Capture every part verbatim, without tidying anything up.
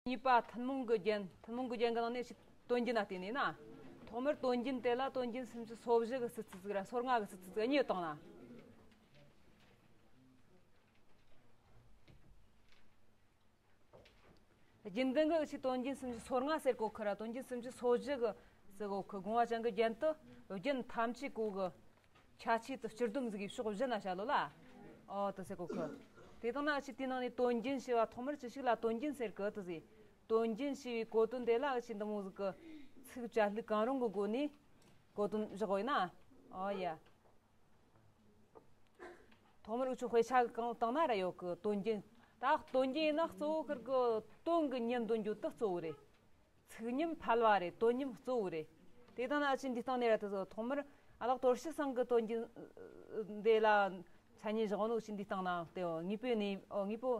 གཉིས་པ་ཐུན་མོང་གི་རྒྱན། ཐུན་མོང་གི་རྒྱན་གྱི་ནང་ནས་ཞིག་དོན་རྒྱན་ལ་བལྟས་ནས་ན། ཐོག་མར་དོན་རྒྱན་དེ་ལ་དོན་རྒྱན་སུམ་ཅུ་སོ་བཞི་གི་སུ་ཚིག་ཟིག་ར་སོ་ལྔ་གི་སུ་ཚིག་ཟིག་གཉིས་བཏང་ན། རྒྱུན་ལྡན་གྱི་ཆེད་དོན་རྒྱན་སུམ་ཅུ་སོ་ལྔ་ཟེར་གོ་ཁི་ར་དོན་རྒྱན་སུམ་ཅུ་སོ་བཞི་གི་ཟེར་གོ་ཁི། དགོངས་པ་ཅན་གྱི་རྒྱན་དུ་རྒྱན་ཐམས་ཅད་གོ་གི་ཁྱད་ཆོས་དུ་སྤྱི་སྡོམ་ཟིག་གི་ཕྱོགས་བཞི་ན་བྱ་ལོ་ལ། ཨོ་དུ་ཟེར་གོ་ཁི། དེ་དང་ན་ཆེད་དེའི་ནང་ནས་དོན་རྒྱན་ཞེས་པ་ཐོག་མར་ཅི་ཞིག་ལ་དོན་རྒྱན་ཟེར་གི་དུ་ཟེར། དོན་རྒྱན་ཞེས་པའི་གོ་དོན་དེ་ལ་ཆེད་འདི་མོ་ཟིག་གི་ཚིག་བཅད་ལྷུག་གང་རུང་གི་སྒོ་ནས་གོ་དོན་བཞག་ཡོད་ན། ཨོ་ཡ། ཐོག་མར་འུ་ཆོ་དཔེ་ཆ་གང་བཏང་ན་ར་ཡོད་གི་དོན་རྒྱན། ད་དོན་རྒྱན་ཡིན་ན་གཙོ་བོ་ཁིར་གི་དོན་གི་ཉམས་འདོན་རྒྱུ་དེ་གཙོ་བོ་རེད། ཚིག་ཉམས་ཕལ་བ་རེད། དོན་ཉམས་གཙོ་བོ་རེད། དེ་དང་ན་ཆེད་འདི་སྟེང་ནས་ར་དེ་ཚོ་ཐོག་མར་ཨ་ལགས་དོར་ཞི་སང་གི་དོན་རྒྱན་འདི་ལ་མཚན་ཉིད་བཞག་ནོ་ཆེད་འདི་སྟེང་ན་དེ་དངོས་པོའི་གནས་དངོས་པོ།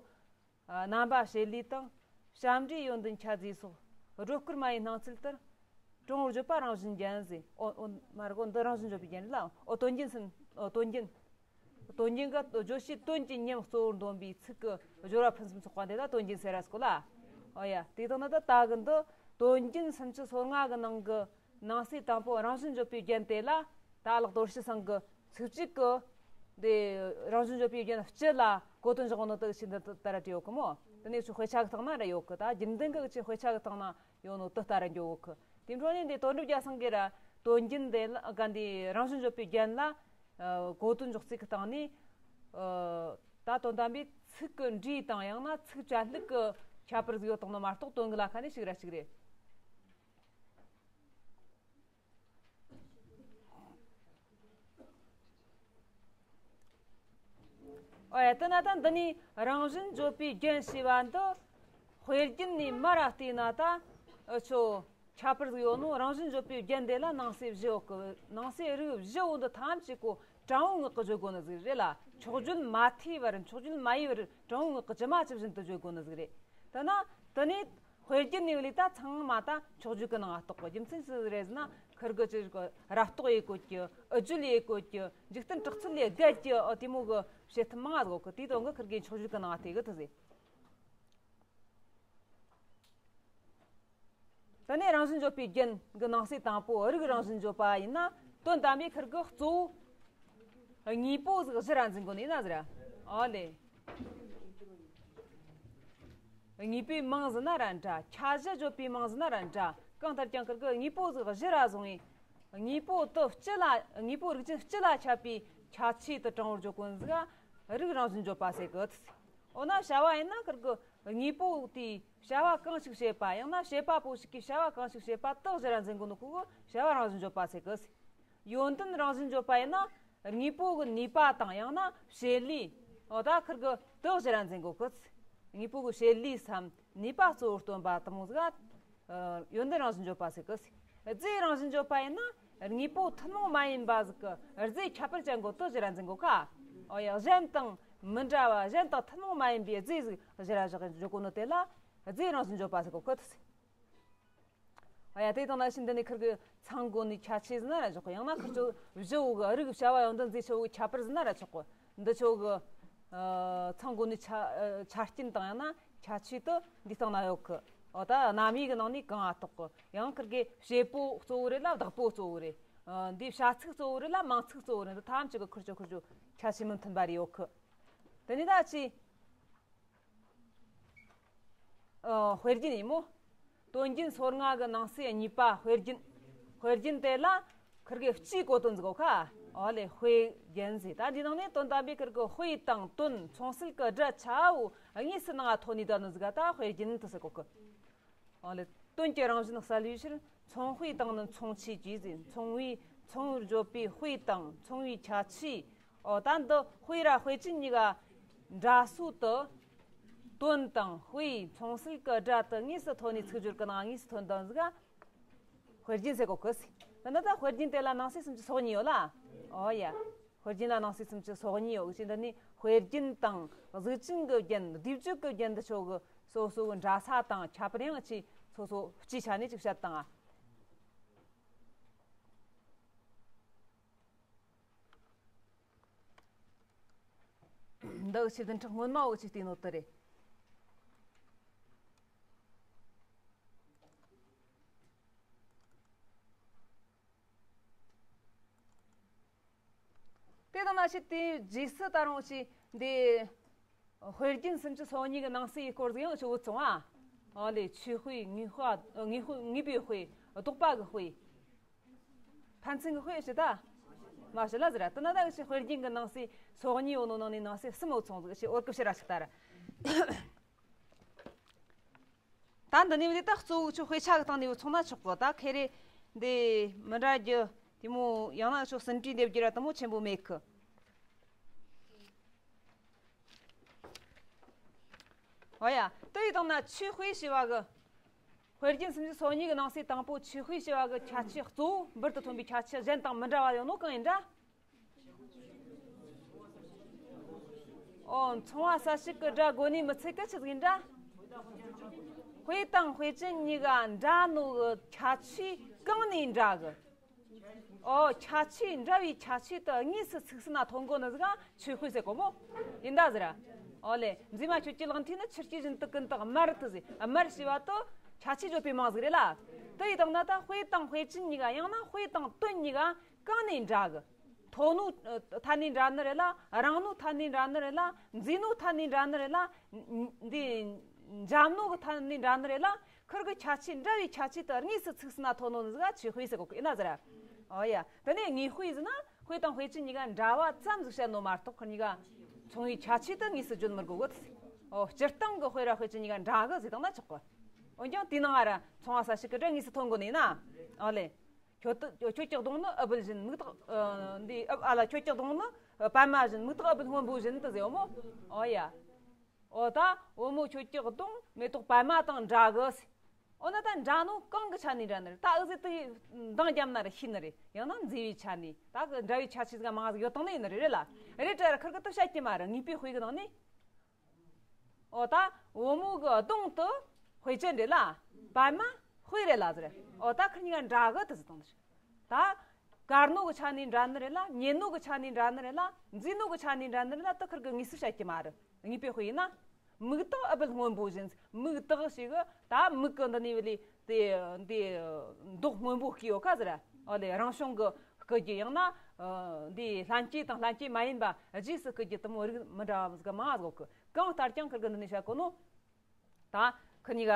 རྣམ་པ་བྱེད་ལས་དང་། བྱ་འབྲེལ་ཡོན་ཏན་ཁྱད་ཆོས་སོགས་སྒྲོ་སྐུར་མ་ཡི་སྣང་ཚུལ་ལྟར། དྲང་པོར་བརྗོད་པ་རང་བཞིན་རྒྱན་ཟེར། ཨོ་ཨོ་མ་རེད་གོ་འདི་རང་བཞིན་བརྗོད་པའི་རྒྱན་རེད་ལ། ཨོ་དོན་རྒྱན་སུམ་ཨོ་དོན་རྒྱན། དོན་རྒྱན་གྱི་བརྗོད་བྱའི་དོན་གྱི་ཉམས་གཙོ་བོར་འདོན་པའི་ཚིག་གི་སྦྱོར་བ་ཕུན་སུམ་ཚོགས་པ་འདི་ལ་དོན་རྒྱན་ཟེར་ར་སྐོ་ལ། ཨོ་ཡ་དེ་དང་ན་ད་ད་གི་འདི་དོན་རྒྱན་སུམ་ཅུ་སོ་ལྔ་གི་ནང་གི་ནང་གསེས་དང་པོ་རང་བཞིན་བརྗོད་པའི་རྒྱན་དེ་ལ་ད་ལག་དོར་ཞི་སང་གི་ཚིག་གཅིག་གི་དེ་རང་བཞིན་བརྗོད་པའི་རྒྱན་སྤྱི་ལ་གོ་དོན་བཞག་ནོ་དག་ཞིག་འདི་ལྟར་བྲིས་ཡོད་གི་མོ། དེ་ནས་ཚུ་དཔེ་ཆ་གི་སྟེང་ན་ར་ཡོད་གི། ད་རྒྱུན་ལྡན་གི་ཆེ་དཔེ་ཆ་གི་སྟེང་ན་ཡོད་ནོ་དེ་ལྟར་ར་འགྱོ་གི། དེ་འཕྲོ་ནས་འདི་དོན་གྲུབ་རྒྱལ་སང་གི་ར་དོན་རྒྱན་དེ་ལ་ག་འདི་རང་བཞིན་བརྗོད་པའི་རྒྱན་ལ་གོ་དོན་འཇོག་ཚིག་གི་སྟེང་ནས་ད་དོན་དམ་པའི་ཚིག་གི་འབྲས་དང་ཡང་ན་ཚིག་བཅད་ལྷུག་གི་ཁྱད་པར་ཟིག་ཡོད་དང་ནོ་མ་གཏོགས་དོན་གི་ལ་ཁ་ནས་ཞིག་ར་ཞིག་རེད། ཨོ་ཡ་དེ་ན་ད་འདི་ནས་རང་བཞིན་བརྗོད་པའི་རྒྱན་ཞེས་པ་འདི་དཔེ་རྒྱན་ནས་མར་ར་བལྟས་ན་ད་ཨ་ཆོ་ཁྱད་པར་ཟིག་ཡོད་ནོ། རང་བཞིན་བརྗོད་པའི་རྒྱན་དེ་ལ་ནང་གསེས་བཞི་ཡོད་གི། ནང་གསེས་རིགས་བཞི་བོ་འདི་ཐམས་ཅད་གོ་དྲང་བོ་ངག་གི་བརྗོད་དགོས་ནི་ཟིག་རེད་ལ། འཁྱོག་བརྗོད་མ་ཐེ་བར་འཁྱོག་བརྗོད་མ་ཡེ་བར་དྲང་བོ་ངག་གི་ཇི་མ་ཇི་བཞིན་དུ་བརྗོད་དགོས་ནི་ཟིག་རེད། དེ་ན་དེ་ནས་དཔེ་རྒྱན་ནས་ལས་ད་ཚང་མ་ད་འཁྱོག་བརྗོད་གི་ནང་ང་གཏོགས་གོ། རྒྱུ་མཚན་ཅི་རེད་ཟེར་ན་ཁིར་གི་ཅི་གི་རབ་རྟོག་ཡེ་གོ་གི། འུ་བརྗོད་ཡེ་གོ་གི། འཇིག་རྟེན་གྲགས་ཚོད་ལས་བརྒལ་གི། ཨོ་དེ་མོ་གི་བྱེད་ཐབས་མང་ང་ཟིག་གི། དེའི་དོན་གི་ཁིར་གི་འཁྱོག་བརྗོད་གི་ནང་ང་དེ་གི་དེ་ཟེར། དེ་ནས་རང་བཞིན་བརྗོད་པའི་རྒྱན་གྱི་ནང་གསེས་དང་པོ་རིགས་རང་བཞིན་བརྗོད་པ་ཡིན་ན་དོན་དམ་པའི་ཁིར་གི་གཙོ་བོ་དངོས་པོ་ཟིག་གཞི་ར་འཛིན་དགོས་ནི་ཡིན་ན་ཟེར། ཨོ་ལེ། དངོས་པོའི་མིང་ཟེར་ན་ར་འདྲ། ཁྱད་གཞི་བརྗོད་པའི་མིང་ཟེར་ན་ར་འདྲ། གང་ལྟར་ཀྱང་ཁིར་གི་དངོས་པོ་ཟིག་གཞི་ར་བཟུང་བའི་དངོས་པོ་དུ་སྤྱི་ལ་དངོས་པོ་རིགས་ཅན་སྤྱི་ལ་ཁྱབ་པའི་ཁྱད་ཆོས་དུ་དྲང་བོར་བརྗོད་གོ་ནི་ཟིག་ག་རིགས་རང་བཞིན་བརྗོད་པ་ཟེར་གི། འོ་ན་བྱ་བ་ཡིན་ན་ཁིར་གི་དངོས་པོ་དེའི་བྱ་བ་གང་ཞིག་བྱེད་པ་ཡང་ན་བྱེད་པ་པོ་ཞིག་གིས་བྱ་བ་གང་ཞིག་བྱེད་པ་དག་གཞི་ར་འཛིན་དགོས་ནོ་ཁོ་གི་བྱ་བ་རང་བཞིན་བརྗོད་པ་ཟེར་གི། ཡོན་ཏན་རང་བཞིན་བརྗོད་པ་ཡིན་ན་དངོས་པོ་གི་ནུས་པ་དང་ཡང་ན་བྱེད་ལས། འོ་ད་ཁིར་གི་དག་གཞི་ར་འཛིན་དགོས་གི། དངོས་པོ་གི་བྱེད་ལས་སམ་ནུས་པ་གཙོ་བོར་སྟོན་པ་དེ་མོ་ཟིག་ག་ཡོན་ཏན་རང་བཞིན་བརྗོད་པ་ཟེར་གི། རྫས་རང་བཞིན་བརྗོད་པ་ཡིན་ན་དངོས་པོ་ཐུན་མོང་མ་ཡིན་པ་ཟིག་གི་རྫས་ཁྱད་པར་ཅན་གོ་དག་གཞི་ར་འཛིན་དགོས་ཀ། ཨོ་ཡ་གཞན་དང་མི་འདྲ་བ་གཞན་དང་ཐུན་མོང་མ་ཡིན་པའི་རྫས་ཟིག་གཞི་ར་བཞག་གི་འཇོག་གོ་ནོ་དེ་ལ་རྫས་རང་བཞིན་བརྗོད་པ་ཟེར་གོ་གི། ཨོ་ཡ་དེ་དང་ན་ཕྱིན་འདི་ནས་ཁིར་གི་ཚང་དགོས་ནི་ཁྱད་ཆོས་ཟེར་ན་ར་ཆོག་གི། ཡང་ན་ཁིར་ཆོ་བཞི་བོ་གི་རིགས་བྱ་བ་ཡོན་ཏན་རྫས་ཆོ་གི་ཁྱད་པར་ཟེར་ན་ར་ཆོག་གི། འདི་ཆོ་གི་ཨ་ཚང་དགོས་ནི་ཆ་ཨ་ཆ་རྐྱེན་དང་ཡང་ན་ཁྱད་ཆོས་དུ་འདི་སྟེང་ན་ཡོད་གི། འོ་ད་རྣམ་དབྱེ་གི་ནང་ནས་གང་ང་གཏོགས་གི། ཡང་ཁིར་གི་བྱེད་པོ་གཙོ་བོ་རེད་ལ་བདག་པོ་གཙོ་བོ་རེད། ཨ་འདི་བྱ་ཚིག་གཙོ་བོ་རེད་ལ་མིང་ཚིག་གཙོ་བོ་རེད། འདི་ཐམས་ཅད་གི་ཁིར་ཆོ་ཁིར་ཆོ་ཁྱད་ཆོས་མི་མཐུན་པ་རེ་ཡོད་གི། དེ་ནས་ད་ཅི། ཨ་དཔེ་རྒྱན་ཡིན་མོ། དོན་རྒྱན་སོ་ལྔ་གི་ནང་གསེས་གཉིས་པ་དཔེ་རྒྱན། དཔེ་རྒྱན་དེ་ལ་ཁིར་གི་སྤྱིའི་གོ་དོན་ཟིག་གོ་ཁ། ཨོ་ལེ་དཔེ་རྒྱན་ཟེར། ད་འདི་ནང་ནས་དོན་དམ་པའི་ཁིར་གི་དཔེ་དང་དོན་མཚུངས་གསལ་གི་སྒྲ་ཆ་བོ་དངོས་སུ་ནང་ང་ཐོན་ནི་ད་ནི་ཟིག་ག་ད་དཔེ་རྒྱན་དུ་ཟེར་གོ་གི། ཨོ་ལེ། དོན་གྱི་རང་བཞིན་གསལ་བའི་ཕྱིར། མཚུངས་དཔེ་དང་ནི་མཚུངས་ཆོས་ཀྱིས་ཟེར། མཚུངས་པའི་མཚུངས་པར་བརྗོད་པའི་དཔེ་དང་མཚུངས་པའི་ཁྱད་ཆོས། ཨོ་ད་འདི་དཔེ་ར་དཔེ་ཅན་གཉིས་ཀ་འདྲ་སོ་དུ། དོན་དང་དཔེ་མཚུངས་གསལ་གྱི་སྒྲ་དུ་དངོས་སུ་ཐོན་ནས་ཚིག་སྦྱོར་གྱི་ནང་དངོས་སུ་ཐོན་དོན་ཟིག་ག་དཔེ་རྒྱན་ཟེར་གོ་གི་ཟེར། ད་ནི་ད་དཔེ་རྒྱན་དེ་ལ་ནང་གསེས་སུམ་ཅུ་སོ་གཉིས་ཡོད་ལ། ཨོ་ཡ། དཔེ་རྒྱན་ལ་ནང་གསེས་སུམ་ཅུ་སོ་གཉིས་ཡོད་ཀྱི་འདི་ནི་དཔེ་རྒྱན་དང་གཟུགས་ཅན་གྱི་རྒྱན་སྡེབ་སྦྱོར་གྱི་རྒྱན་འདི་ཆོ་གི་སོ་སོ་གི་འདྲ་ས་དང་ཁྱད་པར་ཡང་ཆེ་སོ་སོ་སྤྱིའི་ཆ་ནས་ཅིག་བཤད་དང་། འདི་འུ་ཆོས་བདུན་ཕྲག་སྔོན་མ་འུ་ཆོས་བལྟས་ནོ་དེ་རེད། དང་ན་ཞིག་དེའི་རྗེས་སུ་ད་རུང་ཞིག་འདི། དཔེ་རྒྱན་སུམ་ཅུ་སོ་གཉིས་ཀྱི་ནང་གསེས་ཡི་སྐོར་ཟིག་ཡང་ཞུ་བོ་ཚོང་ཨ། ཨོ་ལེ་ཆོས་དཔེ་ངེས་དཔེ་ངེས་དཔེ་ངེས་པའི་དཔེ་ལྡོག་པ་གི་དཔེ། ཕན་ཚུན་གྱི་དཔེ་ཞིག་ད། མ་ཞིག་ལ་ཟེར་ར་དེ་ན་ད་གི་ཞིག་དཔེ་རྒྱན་གྱི་ནང་གསེས་སོ་གཉིས་ཡོད་ནོ་ནང་ནས་ནང་གསེས་གསུམ་བོ་ཚོང་ཟིག་ཞིག་འོར་གི་ཕྱིར་ར་ཞིག་ད་ར། ད་འདི་ནས་བཟླས་ད་གཙོ་བོ་ཆོ་དཔེ་ཆ་གི་སྟེང་ནས་བུ་ཚོང་ན་ཆོག་གི། ད་ཁེ་རེ་འདི་མི་འདྲ་རྒྱུ་དེ་མོ་ཡང་ན་ཆོ་ཟིན་བྲིས་འདེབས་རྒྱུ་ར་དེ་མོ་ཆེན་པོ་མེད་གི། ཨོ་ཡ། དེ་ཡི་སྟེང་ན་ཆོས་དཔེ་ཞེས་པ་གི། དཔེ་རྒྱན་སུམ་ཅུ་སོ་གཉིས་ཀྱི་ནང་གསེས་དང་པོ་ཆོས་དཔེ་ཞེས་པ་གི་ཁྱད་ཆོས་གཙོ་བོ་འབུར་དུ་ཐོན་པའི་ཁྱད་ཆོས་གཞན་དང་མི་འདྲ་བ་ཡོད་ནོ་གང་ཡིན་འདྲ། ཨོ། མཚུངས་པ་གསལ་བྱེད་ཀྱི་སྒྲ་དགོས་ནི་མི་ཚད་གི་ཆི་ཟིག་ཡིན་འདྲ། དཔེ་དང་དཔེ་ཅན་གཉིས་ཀ་འདྲ་ནོ་གི་ཁྱད་ཆོས་གང་ནས་འདྲ་གི། ཨོ། ཁྱད་ཆོས་འདྲ་བའི་ཁྱད་ཆོས་དེ་དངོས་སུ་ཚིག་སུ་ན་ཐོན་གོ་ནི་ཟིག་ག་ཆོས་དཔེ་ཟེར་གོ་མོ། ཡིན་ད་ཟེར། ཨོ་ལེ། མཛེས་མ་ཁྱོད་ཀྱི་ལག་མཐིལ་ནི་ཆུ་སྐྱེས་བཞིན་དུ་ཀུན་ཏུ་དམར་དུ་ཟེར། དམར་ཞེས་པ་དེ་ཁྱད་ཆོས་བརྗོད་པའི་མིང་ཟིག་རེད་ལ། དེ་ཡི་སྟེང་ན་ད་དཔེ་དང་དཔེ་ཅན་གཉིས་ཀ་ཡང་ན་དཔེ་དང་དོན་གཉིས་ཀ་གང་ནས་འདྲ་གི། མཐོ་ནོ་ཐད་ནས་འདྲ་ནི་རེད་ལ། རིང་ནོ་ཐད་ནས་འདྲ་ནི་རེད་ལ། མཛེས་ནོ་ཐད་ནས་འདྲ་ནི་རེད་ལ། འདི་འཇམ་ནོ་གི་ཐད་ནས་འདྲ་ནི་རེད་ལ། ཁིར་གི་ཁྱད་ཆོས་འདྲ་བའི་ཁྱད་ཆོས་དེ་དངོས་སུ་ཚིག་སུ་ན་ཐོན་ནོ་ནི་ཟིག་ཆོས་དཔེ་ཟེར་གོ་གི་ཡིན་ན་ཟེར། ཨོ་ཡ། དེ་ནས་ངེས་དཔེ་ཟེར་ན་དཔེ་དང་དཔེ་ཅན་གཉིས་ཀ་འདྲ་བ་ཙམ་ཟིག་བཤད་ནོ་མ་གཏོགས་ཁིར་གཉིས་ཀ་མཚུངས་པའི་ཁྱད་ཆོས་དེ་དངོས་སུ་བརྗོད་མི་དགོ་གི། ཨོ། སྤྱིར་བཏང་གི་དཔེ་ར་དཔེ་ཅན་གཉིས་ཀ་འདྲ་གི་ཟེར་བཏང་ན་ཆོག་གི། འོན་ཀྱང་དེའི་ནང་ང་ར་མཚུངས་པ་གསལ་བྱེད་ཀྱི་སྒྲ་དངོས་སུ་ཐོན་དགོ་ནི་ཡིན་ན། ཨོ་ལེ། ཁྱོད་དུ་ཁྱོད་ཀྱི་གདོང་ནི་ཨུ་བུལ་བཞིན། མིག་ཏོ་འདི་ཨུ་ཨ་ལ། ཁྱོད་ཀྱི་གདོང་ནི་པད་མ་བཞིན། མིག་ཏོ་ཨུ་བུལ་སྔོན་པོ་བཞིན་དུ་ཟེར་བ་མོ། ཨོ་ཡ། ཨོ་ད་བུ་མོ་ཁྱོད་ཀྱི་གདོང་མེ་ཏོག་པད་མ་དང་འདྲ་གི་ཟེར། ཨོ་ན་ད་འདྲ་ནོ་གང་གི་ཆ་ནས་འདྲ་ནི་རེད། ད་ཨུ་ཟེར་དུ་འདང་རྒྱབ་ན་ར་ཤེས་ནི་རེད། ཡང་ན་མཛེས་པའི་ཆ་ནས་ད་གི་འདྲ་བའི་ཁྱད་ཆོས་ཟིག་མང་ཟིག་ཡོད་དང་ནི་ཡིན་ནི་རེད་རེད་ལ། རེད་དྲ་ར་ཁིར་གི་དུ་བཤད་ཀྱི་མ་རེད། ངེས་པའི་དཔེ་གི་ནང་ནས། ཨོ་ད་བུ་མོ་གི་གདོང་དུ་དཔེ་ཅན་རེད་ལ། པད་མ་དཔེ་རེད་ལ་ཟེར། ཨོ་ད་ཁིར་གཉིས་ཀ་འདྲ་གི་དུ་ཟེར་དང་ཟེར། ད་དཀར་ནོ་གི་ཆ་ནས་འདྲ་ནི་རེད་ལ། ཉེ་ནོ་གི་ཆ་ནས་འདྲ་ནི་རེད་ལ། མཛེས་ནོ་གི་ཆ་ནས་འདྲ་ནི་རེད་ལ། དུ་ཁིར་གི་དངོས་སུ་བཤད་ཀྱི་མ་རེད། ངེས་པའི་དཔེ་ཡིན་ན། མིག་ཏོ་ཨུ་བུལ་སྔོན་པོ་བཞིན། མིག་ཏོ་ཞིག་གི་ད་མིག་གི་འདི་ནས་བ་ལས་དེ་འདི་མདོག་སྔོན་པོ་སྐྱེ་ཡོད་ཀ་ཟེར། ཨོ་ལེ། རང་བྱུང་གི་སྐུ་རྒྱུ། ཡང་ན་འདི་ལྷན་སྐྱེས་དང་ལྷན་སྐྱེས་མ་ཡིན་པ་རྗེས་སུ་སྐུ་རྒྱུ་དུ་མོ་རིགས་མི་འདྲ་བ་ཟིག་མང་ཟིག་གི། གང་ལྟར་ཀྱང་ཁིར་གི་འདི་ནས་བཤད་གོ་ནོ། ད་ཁི་གཉིས་ཀ་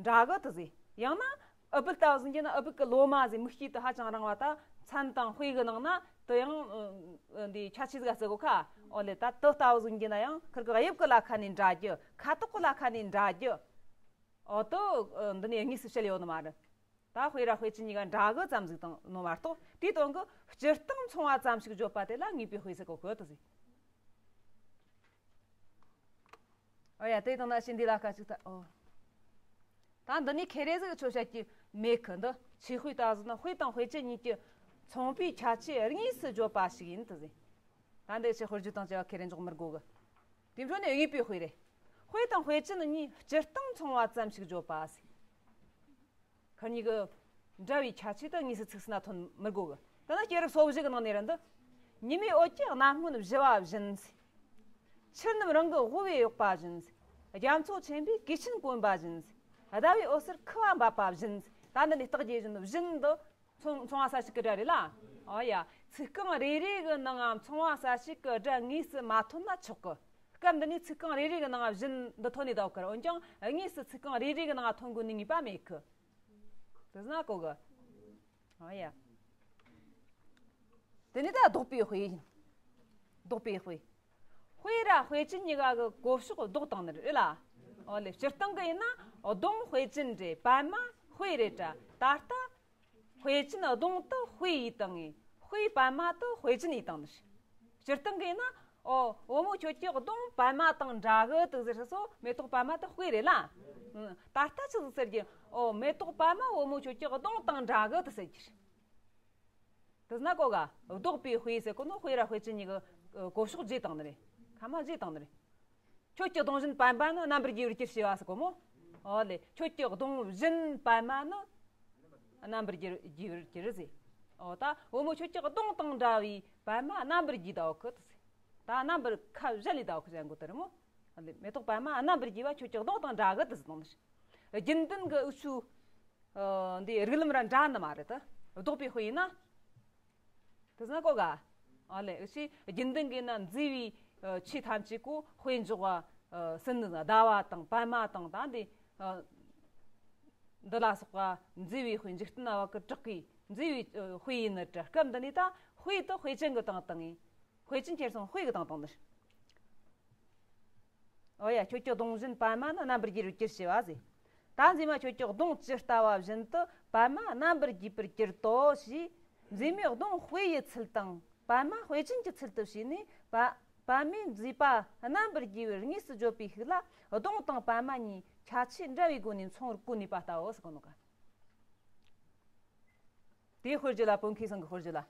འདྲ་གི་དུ་ཟེར། ཡང་ན་ཨུ་བུལ་ལྟ་བུ་ཟིག་གྱུར་ན་ཨུ་བུལ་གི་ལོ་མ་ཟེར། མིག་དཀྱིལ་དུ་ཧ་ཅང་རིང་བ། ད་མཚན་དང་དཔེ་གི་ནང་ན་དུ་ཡང་འདི་ཁྱད་ཆོས་ཟིག་ཟེར་གོ་ཁ། ཨོ་ལེ། ད་དུ་ལྟ་བུ་ཟིག་གྱུར་ན་ཡང་ཁིར་གི་དབྱིབས་གི་ལ་ཁ་ནས་འདྲ་རྒྱུ། ཁ་དོག་གི་ལ་ཁ་ནས་འདྲ་རྒྱུ། ཨོ་དོ། འདི་ནས་དངོས་སུ་བཤད་ཡོད་ནི་མ་རེད། ད་དཔེ་ར་དཔེ་ཅན་གཉིས་ཀ་འདྲ་གི་ཙམ་ཟིག་དང་ནོ་མ་གཏོགས། དེའི་དོན་གི་སྤྱིར་བཏང་མཚུངས་པ་ཙམ་ཞིག་བརྗོད་པ་དེ་ལ་ངེས་པའི་དཔེ་ཟེར་གོ་གི་དུ་ཟེར། ཨོ་ཡ། དེ་དང་ན་ཤིན་འདི་ལ་ཁ་ཅིག་ད། ཨོ། ད་འདི་ནི་ཁེ་རེ་ཟིག་ཆོ་བཤད་ཀྱི་མེད་གི། འདི་ཆོས་དཔེ་ལྟ་བུ་ཟིག་ན་དཔེ་དང་དཔེ་ཅན་གཉིས་ཀྱི་མཚུངས་པའི་ཁྱད་ཆོས་དངོས་སུ་བརྗོད་པ་ཞིག་ཡིན་དུ་ཟེར། ད་འདི་ཆོས་དཔེར་བརྗོད་དང་བཅས་པ་ཁེ་རེ་འཇོག་མི་དགོ་གི། དེ་འཕྲོ་ནས་ངེས་པའི་དཔེ་རེད། དཔེ་དང་དཔེ་ཅན་གཉིས་སྤྱིར་བཏང་མཚུངས་པ་ཙམ་ཞིག་བརྗོད་པ་ཟེར། ཁ་གཉིས་ཀྱི་འདྲ་བའི་ཁྱད་ཆོས་དེ་དངོས་སུ་ཚིག་སུ་ན་ཐོན་མི་དགོ་གི། ད་ནི་སྐྱེས་རབས་སོ་བཞི་གི་ནང་ནས་ར་འདི། ཉི་མའི་འོད་ཀྱི་རྣམ་སྔོན་བཞུ་བ་བཞིན། ཆུ་རྣམས་རང་གི་དབུ་བས་གཡོགས་པ་བཞིན། རྒྱ་མཚོ་ཆེན་པོས་གོས་ཆེན་གོན་པ་བཞིན། ཟླ་བའི་འོད་ཟེར་ཁུ་བ་འབབ་པ་བཞིན། ད་འདི་ནས་རྟགས་བརྒྱད་བཞིན་བཞིན་དུ་མཚུངས་མཚུངས་པ་གསལ་བྱེད་ཀྱི་སྒྲ་རེད་ལ། ཨོ་ཡ། ཚིག་རྐང་རེ་རེ་གི་ནང་ང་མཚུངས་པ་གསལ་བྱེད་ཀྱི་སྒྲ་དངོས་སུ་མ་ཐོན་ན་ཆོག་གི། སྐབས་འདི་ནས་ཚིག་རྐང་རེ་རེ་གི་ནང་ང་བཞིན་འདི་ཐོན་ནས་ད་གི། འོན་ཀྱང་དངོས་སུ་ཚིག་རྐང་རེ་རེ་གི་ནང་ང་ཐོན་དགོས་ནི་ངེས་པ་མེད་གི། དེ་ཟེར་ན་གོ་གི། ཨོ་ཡ། དེ་ནས་ད་ལྡོག་པའི་དཔེ་ཡིན། ལྡོག་པའི་དཔེ། དཔེ་ར་དཔེ་ཅན་གཉིས་ཀ་གི་གོ་ཕྱོགས་ལྡོག་བཏང་ནི་རེད་ལ། ཨོ་ལེ། སྤྱིར་བཏང་གི་ཡིན་ན་གདོང་དཔེ་ཅན་རེད། པད་མ་དཔེ་རེད་དྲ། ད་ལྟ་དཔེ་ཅན་གདོང་དུ་དཔེ་ཡིས་བཏང་ངས། དཔེ་པད་མ་དུ་དཔེ་ཅན་ཡིས་བཏང་ནི་རེད། སྤྱིར་བཏང་གི་ཡིན་ན། ཨོ། བུ་མོ་ཁྱོད་ཀྱི་གདོང་པད་མ་དང་འདྲ་གི་དུ་ཟེར་སོ། མེ་ཏོག་པད་མ་དུ་དཔེ་རེད་ལ། ད་ལྟ་ཆི་ཟིག་ཟེར་གྱི། ཨོ། མེ་ཏོག་པད་མ་བུ་མོ་ཁྱོད་ཀྱི་གདོང་དང་འདྲ་གི་དུ་ཟེར་གྱི་རེད། དེ་ན་གོ་ག། ལྡོག་པའི་དཔེ་ཟེར་གོ་ནོ། དཔེ་ར་དཔེ་ཅན་གཉིས་ཀྱི་གོ་ཕྱོགས་བརྗེས་བཏང་ནི་རེད། ཁ་མ་བརྗེས་བཏང་ནི་རེད། ཁྱོད་ཀྱི་གདོང་བཞིན་པད་མ་ནི། རྣམ་པར་རྒྱས་པར་གྱུར་ཞེས་པ་ཟེར་གོ་མོ། ཨོ་ལེ། ཁྱོད་ཀྱི་གདོང་བཞིན་པད་མ་ནི། རྣམ་པར་རྒྱས་རྒྱས་པར་གྱུར་ཟེར། ཨོ་ད་བུ་མོ་ཁྱོད་ཀྱི་གདོང་དང་འདྲ་བའི་པད་མ་རྣམ་པར་རྒྱས་ད་འོ་ཁི་དུ་ཟེར། ད་རྣམ་པར་ཁ་བཞད་ལས་ད་འོ་ཁི་ཟེར་གོ་དེ་རེད་མོ། ཨོ་ལེ། མེ་ཏོག་པད་མ་རྣམ་པར་རྒྱས་པ་ཁྱོད་ཀྱི་གདོང་དང་འདྲ་གི་དུ་ཟེར་དང་ནི། རྒྱུན་ལྡན་གྱི་འུ་ཆུ། ཨ། འདི་རིགས་ལམ་ར་འདྲ་ནི་མ་རེད་དེ། ལྡོག་པའི་དཔེ་ཡིན་ན། དེ་ཟེར་ན་གོ་ག། ཨ་ལས་ཞེས་རྒྱུན་ལྡན་གྱི་ན་མཛེས་པའི་ཆོས་ཐམས་ཅད་ཀོ་དཔེ་འཇོག་པ་སྲིད་ནི་ཟླ་བ་དང་པད་མ་དང་ད་འདི་འདི་ལ་སོགས་པ་མཛེས་པའི་དཔེ། འཇིག་རྟེན་བ་གི་བྲག་གི་མཛེས་པའི་དཔེ་ཡིན་ནི་དྲ། སྐབས་འདི་ནས་ད་དཔེ་དེ་དཔེ་ཅན་གྱི་སྟེང་བཏང་ངེ། དཔེ་ཅན་ཁྱེར་སོང་དཔེ་གི་སྟེང་བཏང་ནི། ཨོ་ཡ། ཁྱོད་ཀྱི་གདོང་བཞིན་པད་མ་ནི་རྣམ་པར་རྒྱས་པར་གྱུར་ཞེས་པ་ཟེར། ད་མཛེས་མ་ཁྱོད་ཀྱི་གདོང་ཇི་ལྟ་བ་བཞིན་དུ་པད་མ་རྣམ་པར་རྒྱས་པར་གྱུར་ཏོ་ཞེས། མཛེས་མའི་གདོང་དཔེ་ཡི་ཚུལ་དང་པད་མ་དཔེ་ཅན་གྱི་ཚུལ་དུ་བྱས་ནས་པ་པད་མའི་མཛེས་པ་རྣམ་པར་རྒྱས་པར་དངོས་སུ་བརྗོད་པའི་ཤུགས་ལ། གདོང་དང་པད་མ་གཉིས་ཁྱད་ཆོས་འདྲ་བའི་སྒོ་ནས་མཚུངས་པར་གོ་ནུས་པ་ལྟ་བུ་ཟེར་གོ་ནོ་ག། དེའི་དཔེར་བརྗོད་ལ། བོད་མཁས་ཚང་གི་དཔེར་བརྗོད་ལ།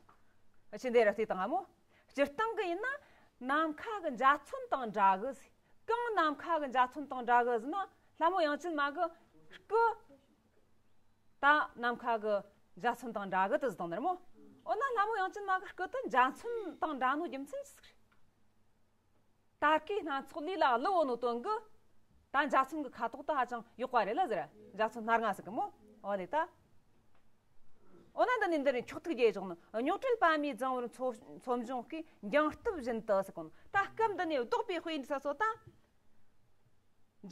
ཨ་ཆེ་འདི་ར་བལྟས་དང་ཨ་མོ། སྤྱིར་བཏང་གི་ཡིན་ན་ནམ་མཁའ་གི་འཇའ་ཚོན་དང་འདྲ་གི་ཟེར། གང་ནམ་མཁའ་གི་འཇའ་ཚོན་དང་འདྲ་གི་ཟེར་ན། ལྷ་མོ་དབྱངས་ཅན་མ་གི་སྐུ་ད་ནམ་མཁའ་གི་འཇའ་ཚོན་དང་འདྲ་གི་དེ་ཟེར་དང་ནི་ར་མོ། འོ་ན་ལྷ་མོ་དབྱངས་ཅན་མ་གི་སྐུ་དེ་འཇའ་ཚོན་དང་འདྲ་ནོ་རྒྱུ་མཚན་ཅི་ཟིག་རེད། ད་གའི་སྣ་ཚོགས་ལུས་ལ་གླུ་བོ་ནོ་དོན་གི། ད་འཇའ་ཚོན་གི་ཁ་དོག་ད་ཧ་ཅང་ཡག་པ་རེད་ལ་ཟེར། འཇའ་ཚོན་སྣ་ལྔ་ཟེར་གི་མོ། འོ་ལེ་ད། འོ་ན་འདི་ནི་འདི་རིང་འཁྱོག་ཐུག་རྒྱས་བཞག་ནི། རྙོག་བྲལ་པད་མའི་རྫིང་བུར་མཚོ་མཚོ་འབྱུང་གི་འགྱིང་སྟབས་བཞིན་དུ་ཟེར་གོ་ནོ། ད་སྐབས་འདི་ནས་ལྡོག་པའི་དཔེ་ཡིན་ས་སོ་ད།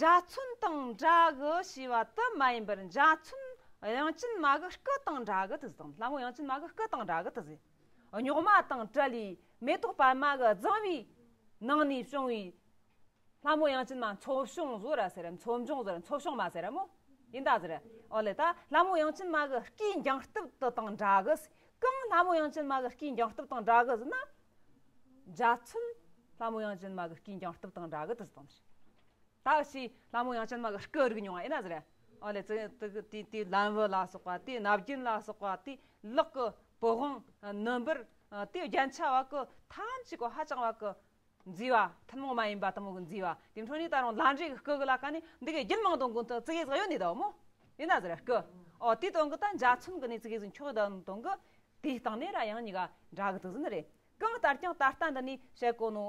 འཇའ་ཚོན་དང་འདྲ་གི་ཞེས་པ་དེ་མ་ཡིན་པར། འཇའ་ཚོན་དབྱངས་ཅན་མ་གི་སྐུ་དང་འདྲ་གི་དེ་ཟེར་དང་། ལྷ་མོ་དབྱངས་ཅན་མ་གི་སྐུ་དང་འདྲ་གི་དེ་ཟེར། རྙོག་མ་དང་བྲལ་བའི་མེ་ཏོག་པད་མ་གི་རྫིང་བུའི་ནང་ནས་བྱུང་བའི་ལྷ་མོ་དབྱངས་ཅན་མ་མཚོ་བྱུང་བཟོ་ར་ཟེར། མཚོ་འབྱུང་ཟེར། མཚོ་བྱུང་མ་ཟེར་ར་མོ། ཡིན་ད་ཟེར། ཨོ་ལེ་ད་ལྷ་མོ་དབྱངས་ཅན་མ་གི་སྐུའི་འགྱིང་སྟབས་དེ་དང་འདྲ་གི། གང་ལྷ་མོ་དབྱངས་ཅན་མ་གི་སྐུའི་འགྱིང་སྟབས་དང་འདྲ་གི་ཟེར་ན། འཇའ་ཚོན་ལྷ་མོ་དབྱངས་ཅན་མ་གི་སྐུའི་འགྱིང་སྟབས་དང་འདྲ་གི་དེ་ཟེར་དང་། ད་ཞེས་ལྷ་མོ་དབྱངས་ཅན་མ་གི་སྐུ་རིག་མྱོང་བ་ཡིན་ན་ཟེར། ཨོ་ལེ་ཙི་དེ་དེ་དེ་ལམ་བུ་ལ་སོགས་པ། དེ་སྣ་རྒྱན་ལ་སོགས་པ། དེ་ལག་གི་པི་ཝང་ནུ་འབུར། དེ་རྒྱན་ཆ་བ་གི་ཐམས་ཅད་གོ་ཧ་ཅང་བ་གི་མཛེས་པ། ཐུན་མོང་མ་ཡིན་པ་དུ་མོ་གི་མཛེས་པ། དེ་འཕྲོ་ནས་ད་རུང་ལྷ་འདྲེ་གི་སྐུ་གི་ལ་ཀ་ནས་འདི་གའི་རྒྱུད་མང་དུ་འགོ་ཏུ་ཙི་གེ་ཟིག་ཡོད་ནི་ད་མོ། ཡིན་ན་ཟེར་སྐུ། ཨོ་དེ་དོན་གི་ད་འཇའ་ཚོན་གི་ནས་ཙི་གེ་ཟིག་འཁྱོག་ད་དོན་གི། དེའི་སྟེང་ནས་ར་ཡང་གཉིས་ཀ་འདྲ་གི་དུ་ཟིན་རེད། གང་ལྟར་ཀྱང་ད་ལྟ་འདི་ནས་བཤད་གོ་ནོ།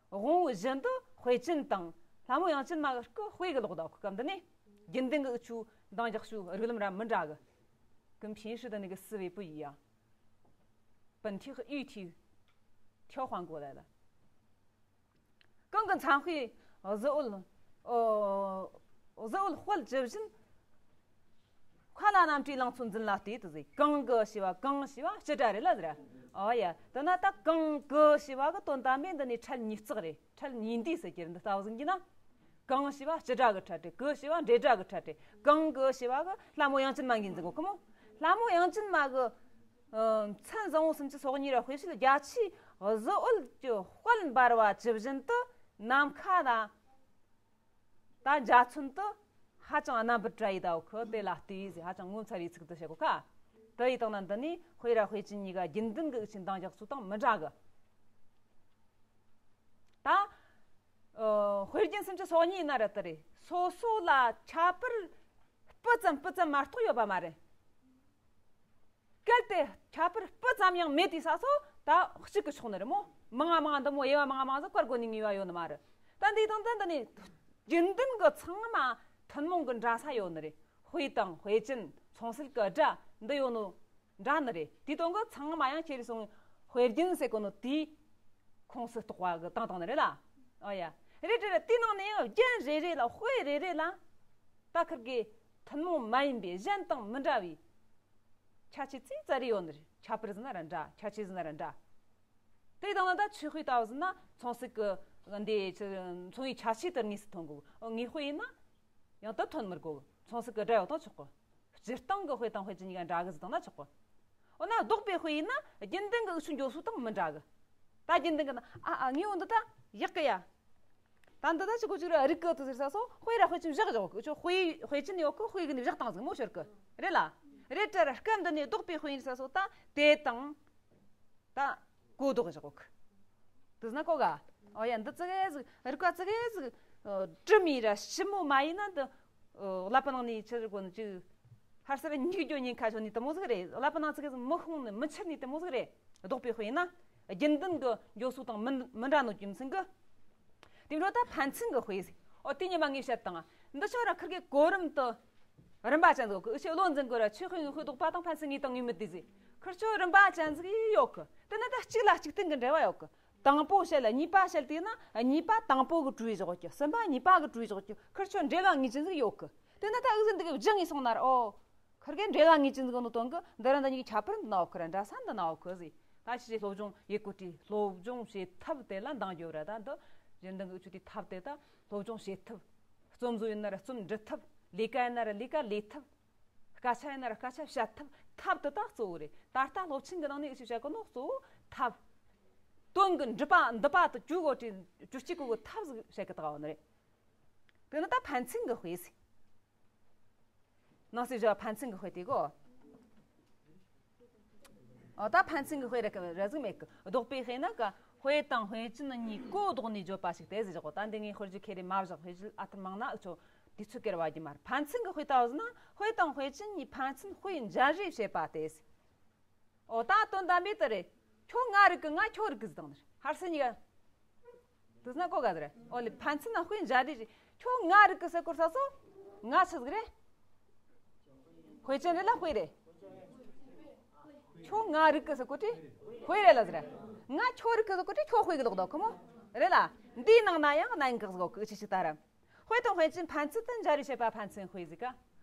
དབང་པོ་བཞིན་དུ་དཔེ་ཅན་དང་ལྷ་མོ་དབྱངས་ཅན་མ་གི་སྐུ་དཔེ་གི་ལོག་ད་གི་སྐབས་འདི་ནས་རྒྱུན་ལྡན་གི་འུ་ཆུ་འདང་རྒྱག་ཆུ་རིགས་ལམ་ར་མི་འདྲ་གི། 跟平时的那个思维不一样。本体和喻体调换过来了。 གང་གི་མཚན་དཔེ་གཟི་འོད། ཨོ། གཟི་འོད་དཔལ་ཇི་བཞིན། མཁའ་ལ་རྣམ་བཀྲའི་ལང་ཚོ་འཛིན་ལ་ལྟོས་དུ་ཟེར། གང་གི་ཞེས་པ། གང་ཞེས་པ་སྤྱི་སྒྲ་རེད་ལ་ཟེར། ཨོ་ཡ། དེ་ན་ད་གང་གི་ཞེས་པ་གི་དོན་དམ་པའི་འདི་ནི་ཕྲད་ཉིས་བརྩེགས་རེད། ཕྲད་ཉིས་འདུས་ཟེར་གྱི་རེད། འདི་ལྟ་བུ་ཟིན་གྱི་ན། གང་ཞེས་པ་སྤྱི་སྒྲ་གི་ཕྲད་རེད། གི་ཞེས་པ་འབྲེལ་སྒྲ་གི་ཕྲད་རེད། གང་གི་ཞེས་པ་གི་ལྷ་མོ་དབྱངས་ཅན་མ་འགན་འཛིན་གོ་གི་མོ། ལྷ་མོ་དབྱངས་ཅན་མ་གི། ཨ། མཚན་བཟང་པོ་སུམ་ཅུ་སོ་གཉིས་ར་དཔེ་བྱད་རྒྱ་ཆེའི་གཟི་འོད་ཀྱི་དཔལ་འབར་བ་ཇི་བཞིན་དུ་ནམ་མཁའ་ན་ད་འཇའ་ཚོན་དུ་ཧ་ཅང་རྣམ་པར་བཀྲ་ཡི་ད་འོ་ཁུ་དེ་ལ་ལྟོས་ཟེར། ཧ་ཅང་ངོ་མཚར་བའི་ཚིག་ཏུ་བཤད་གོ་ཁ། དེ་ཡི་སྟེང་ན་འདི་ནི་དཔེ་ར་དཔེ་ཅན་གཉིས་ཀ་རྒྱུན་ལྡན་གྱི་འུ་ཆེན་འདང་རྒྱག་ཚུལ་དང་མི་འདྲ་གི། ད། ཨ། དཔེ་རྒྱན་སུམ་ཅུ་སོ་གཉིས་ཡིན་ན་ར་དེ་རེད། སོ་སོ་ལ་ཁྱད་པར་སྤུ་ཙམ་སྤུ་ཙམ་མ་གཏོགས་ཡོད་པ་མ་རེད། གལ་ཏེ་ཁྱད་པར་སྤུ་ཙམ་ཡང་མེད་དུས་ས་སོ་ད་གཅིག་གི་ཆོག་ནི་རེད་མོ། མང་ང་མང་ང་འདི་མོ་དབྱེ་བ་མང་ང་མང་ང་ཟིག་བཀར་དགོས་ནི་ངེས་པ་ཡོད་ནི་མ་རེད། ད་འདི་དང་ད་འདི་ནི་རྒྱུན་ལྡན་གི་ཚང་མ་ཐུན་མོང་གི་འདྲ་ས་ཡོད་ནི་རེད། དཔེ་དང་དཔེ་ཅན་མཚུངས་གསལ་གི་སྒྲ་འདི་ཡོད་ནོ་འདྲ་ནི་རེད། དེ་དོན་གི་ཚང་མ་ཡང་ཁྱེར་སོང་དཔེ་རྒྱན་ཟེར་གོ་ནོ་དེའི་ཁོངས་སུ་གཏོགས་པ་གི་བཏང་བཏང་ནི་རེད་ལ། ཨོ་ཡ། རེད་རེད་རེད། དེའི་ནང་ནས་ཡང་རྒྱན་རེ་རེ་ལ་དཔེ་རེ་རེ་ལ་ད་ཁིར་གི་ཐུན་མོང་མ་ཡིན་པའི་གཞན་དང་མི་འདྲ་བའི་ཁྱད་ཆོས་ཙི་ཙ་རེ་ཡོད་ནི་རེད། ཁྱད་པར་ཟེར་ན་ར་འདྲ། ཁྱད་ཆོས་ཟེར་ན་ར་འདྲ། དེ་དང་ལ་ད་ཆོས་དཔེ་ལྟ་བུ་ཟེར་ན་མཚུངས་གསལ་གི་འདི་མཚུངས་པའི་ཁྱད་ཆོས་དེར་དངོས་སུ་ཐོན་དགོས། དངོས་དཔེ་ཡིན་ན་ཡང་དུ་ཐོན་མི་དགོས། མཚུངས་གསལ་གི་སྒྲ་ཡོད་དང་ཆོག་གི། སྤྱིར་བཏང་གི་དཔེ་དང་དཔེ་ཅན་གཉིས་ཀ་འདྲ་གི་ཟེར་བཏང་ན་ཆོག་གི། འོ་ན་ལྡོག་པའི་དཔེ་ཡིན་ན་རྒྱུན་ལྡན་གི་འུ་ཆུ་འགྱོ་སྲོལ་དང་མི་འདྲ་གི། ད་རྒྱུན་ལྡན་གི་ན་ཨ་ཨ་ངའི་འོ་འདི་ད་ཡག་གི་ཡ། ད་འདི་ད་ཅི་གོ་ཅིག་ར་རིག་གི་དུ་ཟེར་ས་སོ་དཔེ་ར་དཔེ་ཅན་བཞག་བཞག་གི་ཆོ། དཔེ་དཔེ་ཅན་ཡོད་གི། དཔེ་གི་ནི་བཞག་བཏང་ཟིག་མོ་ཤོར་གི་རེད་ལ། རེད་དྲ་ར་སྐབས་འདི་ནས་ལྡོག་པའི་དཔེ་ཡིན་ས་སོ་ད་དེ་དང་ད་གོ་ལྡོག་བཞག་གི། དུ་ཟ་ན་གོ་ག། ཨོ་ཡ་འདི་ཙི་གེ་ཟིག་རིག་པ་ཙི་གེ་ཟིག་གྲིམ་ཡིན་ར་ཞིབ་མོ་མ་ཡིན་ན་འདི་ཀླད་པ་ནང་ནས་ཆི་ཟིག་གོ་ནི་ཅིག་ཧར་སར་སྙིགས་རྒྱུ་ཉེན་ཁ་ཤོར་ནི་དེ་མོ་ཟིག་རེད། ཀླད་པ་ནང་ཚིག་གི་མི་ཤོང་ནི་མི་ཆུད་ནི་དེ་མོ་ཟིག་རེད། ལྡོག་པའི་དཔེ་ཡིན་ན། རྒྱུན་ལྡན་གི་འགྱོ་སྲོལ་དང་མི་མི་འདྲ་ནོ་རྒྱུ་མཚན་གི། དེ་འཕྲོ་ད་ཕན་ཚུན་གི་དཔེ་ཟིག་ཨོ་དེ་ཉི་མ་ངས་བཤད་དང་། འདི་ཆོ་ར་ཁིར་གི་གོ་རིམ་དུ་རིམ་པ་ཅན་ཟིག་གི་འུ་ཆོས་བློ་འཛིན་གི་ར་ཆོས་དཔེ་དངོས་དཔེ་ལྡོག་པ་དང་ཕན་ཚུན་ངེས་དང་ངེས་མེད་དེ་ཟིག་ཁིར་ཆོ་རིམ་པ་ཅན་ཟིག་ཡོད་གི། དེ་ནི་ད་གཅིག་ལ་གཅིག་བརྟེན་གི་འབྲེལ་བ་ཡོད་གི། དང་པོ་བཤད་ལ་གཉིས་པ་བཤད་དེ་ན་གཉིས་པ་དང་པོ་གི་གྲུའི་བཞག་གི། གསུམ་པ་གཉིས་པ་གི་གྲུའི་བཞག་གི། ཁིར་ཆོ་འབྲེལ་བ་ངེས་ཅན་ཟིག་ཡོད་གི། དེ་ནི་ད་འུ་ཟིག་འདི་གི་སྦྱངས་ངེས་སོང་ན་ར། ཨོ། ཁིར་གི་འབྲེལ་བ་ངེས་ཅན་ཟིག་ནོ་དོན་གི་འདི་ར་འདི་གཉིས་ཀྱི་ཁྱད་པར་འདི་ན་ཡོད་གི་ར། འདྲ་ས་འདི་ན་ཡོད་གི་ཟིག། ད་ཕྱི་ཕྱི་སློབ་སྦྱོང་ཡེ་གོ་དྲི། སློབ་སྦྱོང་བྱེད་ཐབས་དེ་ལ་འདང་རྒྱོབ་ར། ད་འདི་གཞན་དོན་གི་ཆུ་དེ་ཐབས་དེ་ད་སློབ་སྦྱོང་བྱེད་ཐབས། རྩོམ་བཟོ་ཡིན་ན་ར་རྩོམ་འབྲི་ཐབས། ལས་ཀ་ཡིན་ན་ར་ལས་ཀ་ལས་ཐབས། སྐད་ཆ་ཡིན་ན་ར་སྐད་ཆ་བཤད་ཐབས། ཐབས་དེ་དག་གཙོ་བོ་རེད། ད་ལྟ་སློབ་ཆེན་གྱི་ནང་ནས་ཞིག་བཤད་གོ་ནོ་གཙོ་བོ་ཐབས། དོན་གྱི་འགྲུབ་པ་འདི་པ་དེ་བཅུ་གོ་དྲི་བཅུ་གཅིག་གོ་གི་ཐབས་ཟིག་བཤད་གི་བཏགས་བ་ནི་རེད། དེ་ནི་ད་ཕན་ཚུན་གྱི་དཔེ་ཟིག། ནང་སྲིད་བྱ་བ་ཕན་ཚུན་གྱི་དཔེ་དེ་གོ། ཨོ་ད་ཕན་ཚུན་གྱི་དཔེ་རེ་རེ་ཟིག་མེད་གི། ལྡོག་པའི་དཔེ་ན་ཀ་དཔེ་དང་དཔེ་ཅན་གཉིས་གོ་ལྡོག་ནས་བརྗོད་པ་ཞིག་སྟེ་ཟེར་གོ། ད་འདི་ངས་དཔེར་བརྗོད་ཁེ་རེ་མ་བཞག་དཔེར་བརྗོད་ཨ་ཐུར་མང་ན་འུ་ཆོ་དུས་ཚོད་སྐེར་བ་རྒྱུ་མ་རེད། ཕན་ཚུན་གྱི་དཔེ་ལྟ་བུ་ཟིན་ན་དཔེ་དང་དཔེ་ཅན་གཉིས་ཕན་ཚུན་དཔེ་འཇལ་རེས་བྱེད་པ་སྟེ། ཨོ་ད་དོན་དམ་པའི་དེ་རེད། ཁྱོད་ང་རིག་གི། ང་ཁྱོད་རིག་གི་ཟེར་དང་ནི་ཧར་སེ་གཉིས་ཀ་དུས་ན་གོ་ག་དེ་རེད། ཨོ་ལེ་ཕན་ཚུན་ན་དཔེ་འཇལ་རེས་རེད། ཁྱོད་ང་རིག་གི་ཟེར་གོ་ས་སོ། ང་ཆི་ཟིག་རེད། དཔེ་ཅན་རེད་ལ་དཔེ་རེད། ཁྱོད་ང་རིག་གི་ཟེར་གོ་དྲི་དཔེ་རེད་ལ་ཟེར། ང་ཁྱོད་རིག་གི་ཟེར་གོ་དྲི་ཁྱོད་དཔེ་གི་ལོག་དོ་ཁོ་མོ། རེད་ལ། འདིའི་ནང་ན་ཡང་གནད་འགག་ཟིག་གི་ཆི་ཆི་ད་ར། དཔེ་དང་དཔེ་ཅན་ཕན་ཚུན་དུ་འཇལ་རེས་བྱེད་པ་ཕན་ཚུན་དཔེ་ཟིག་ག།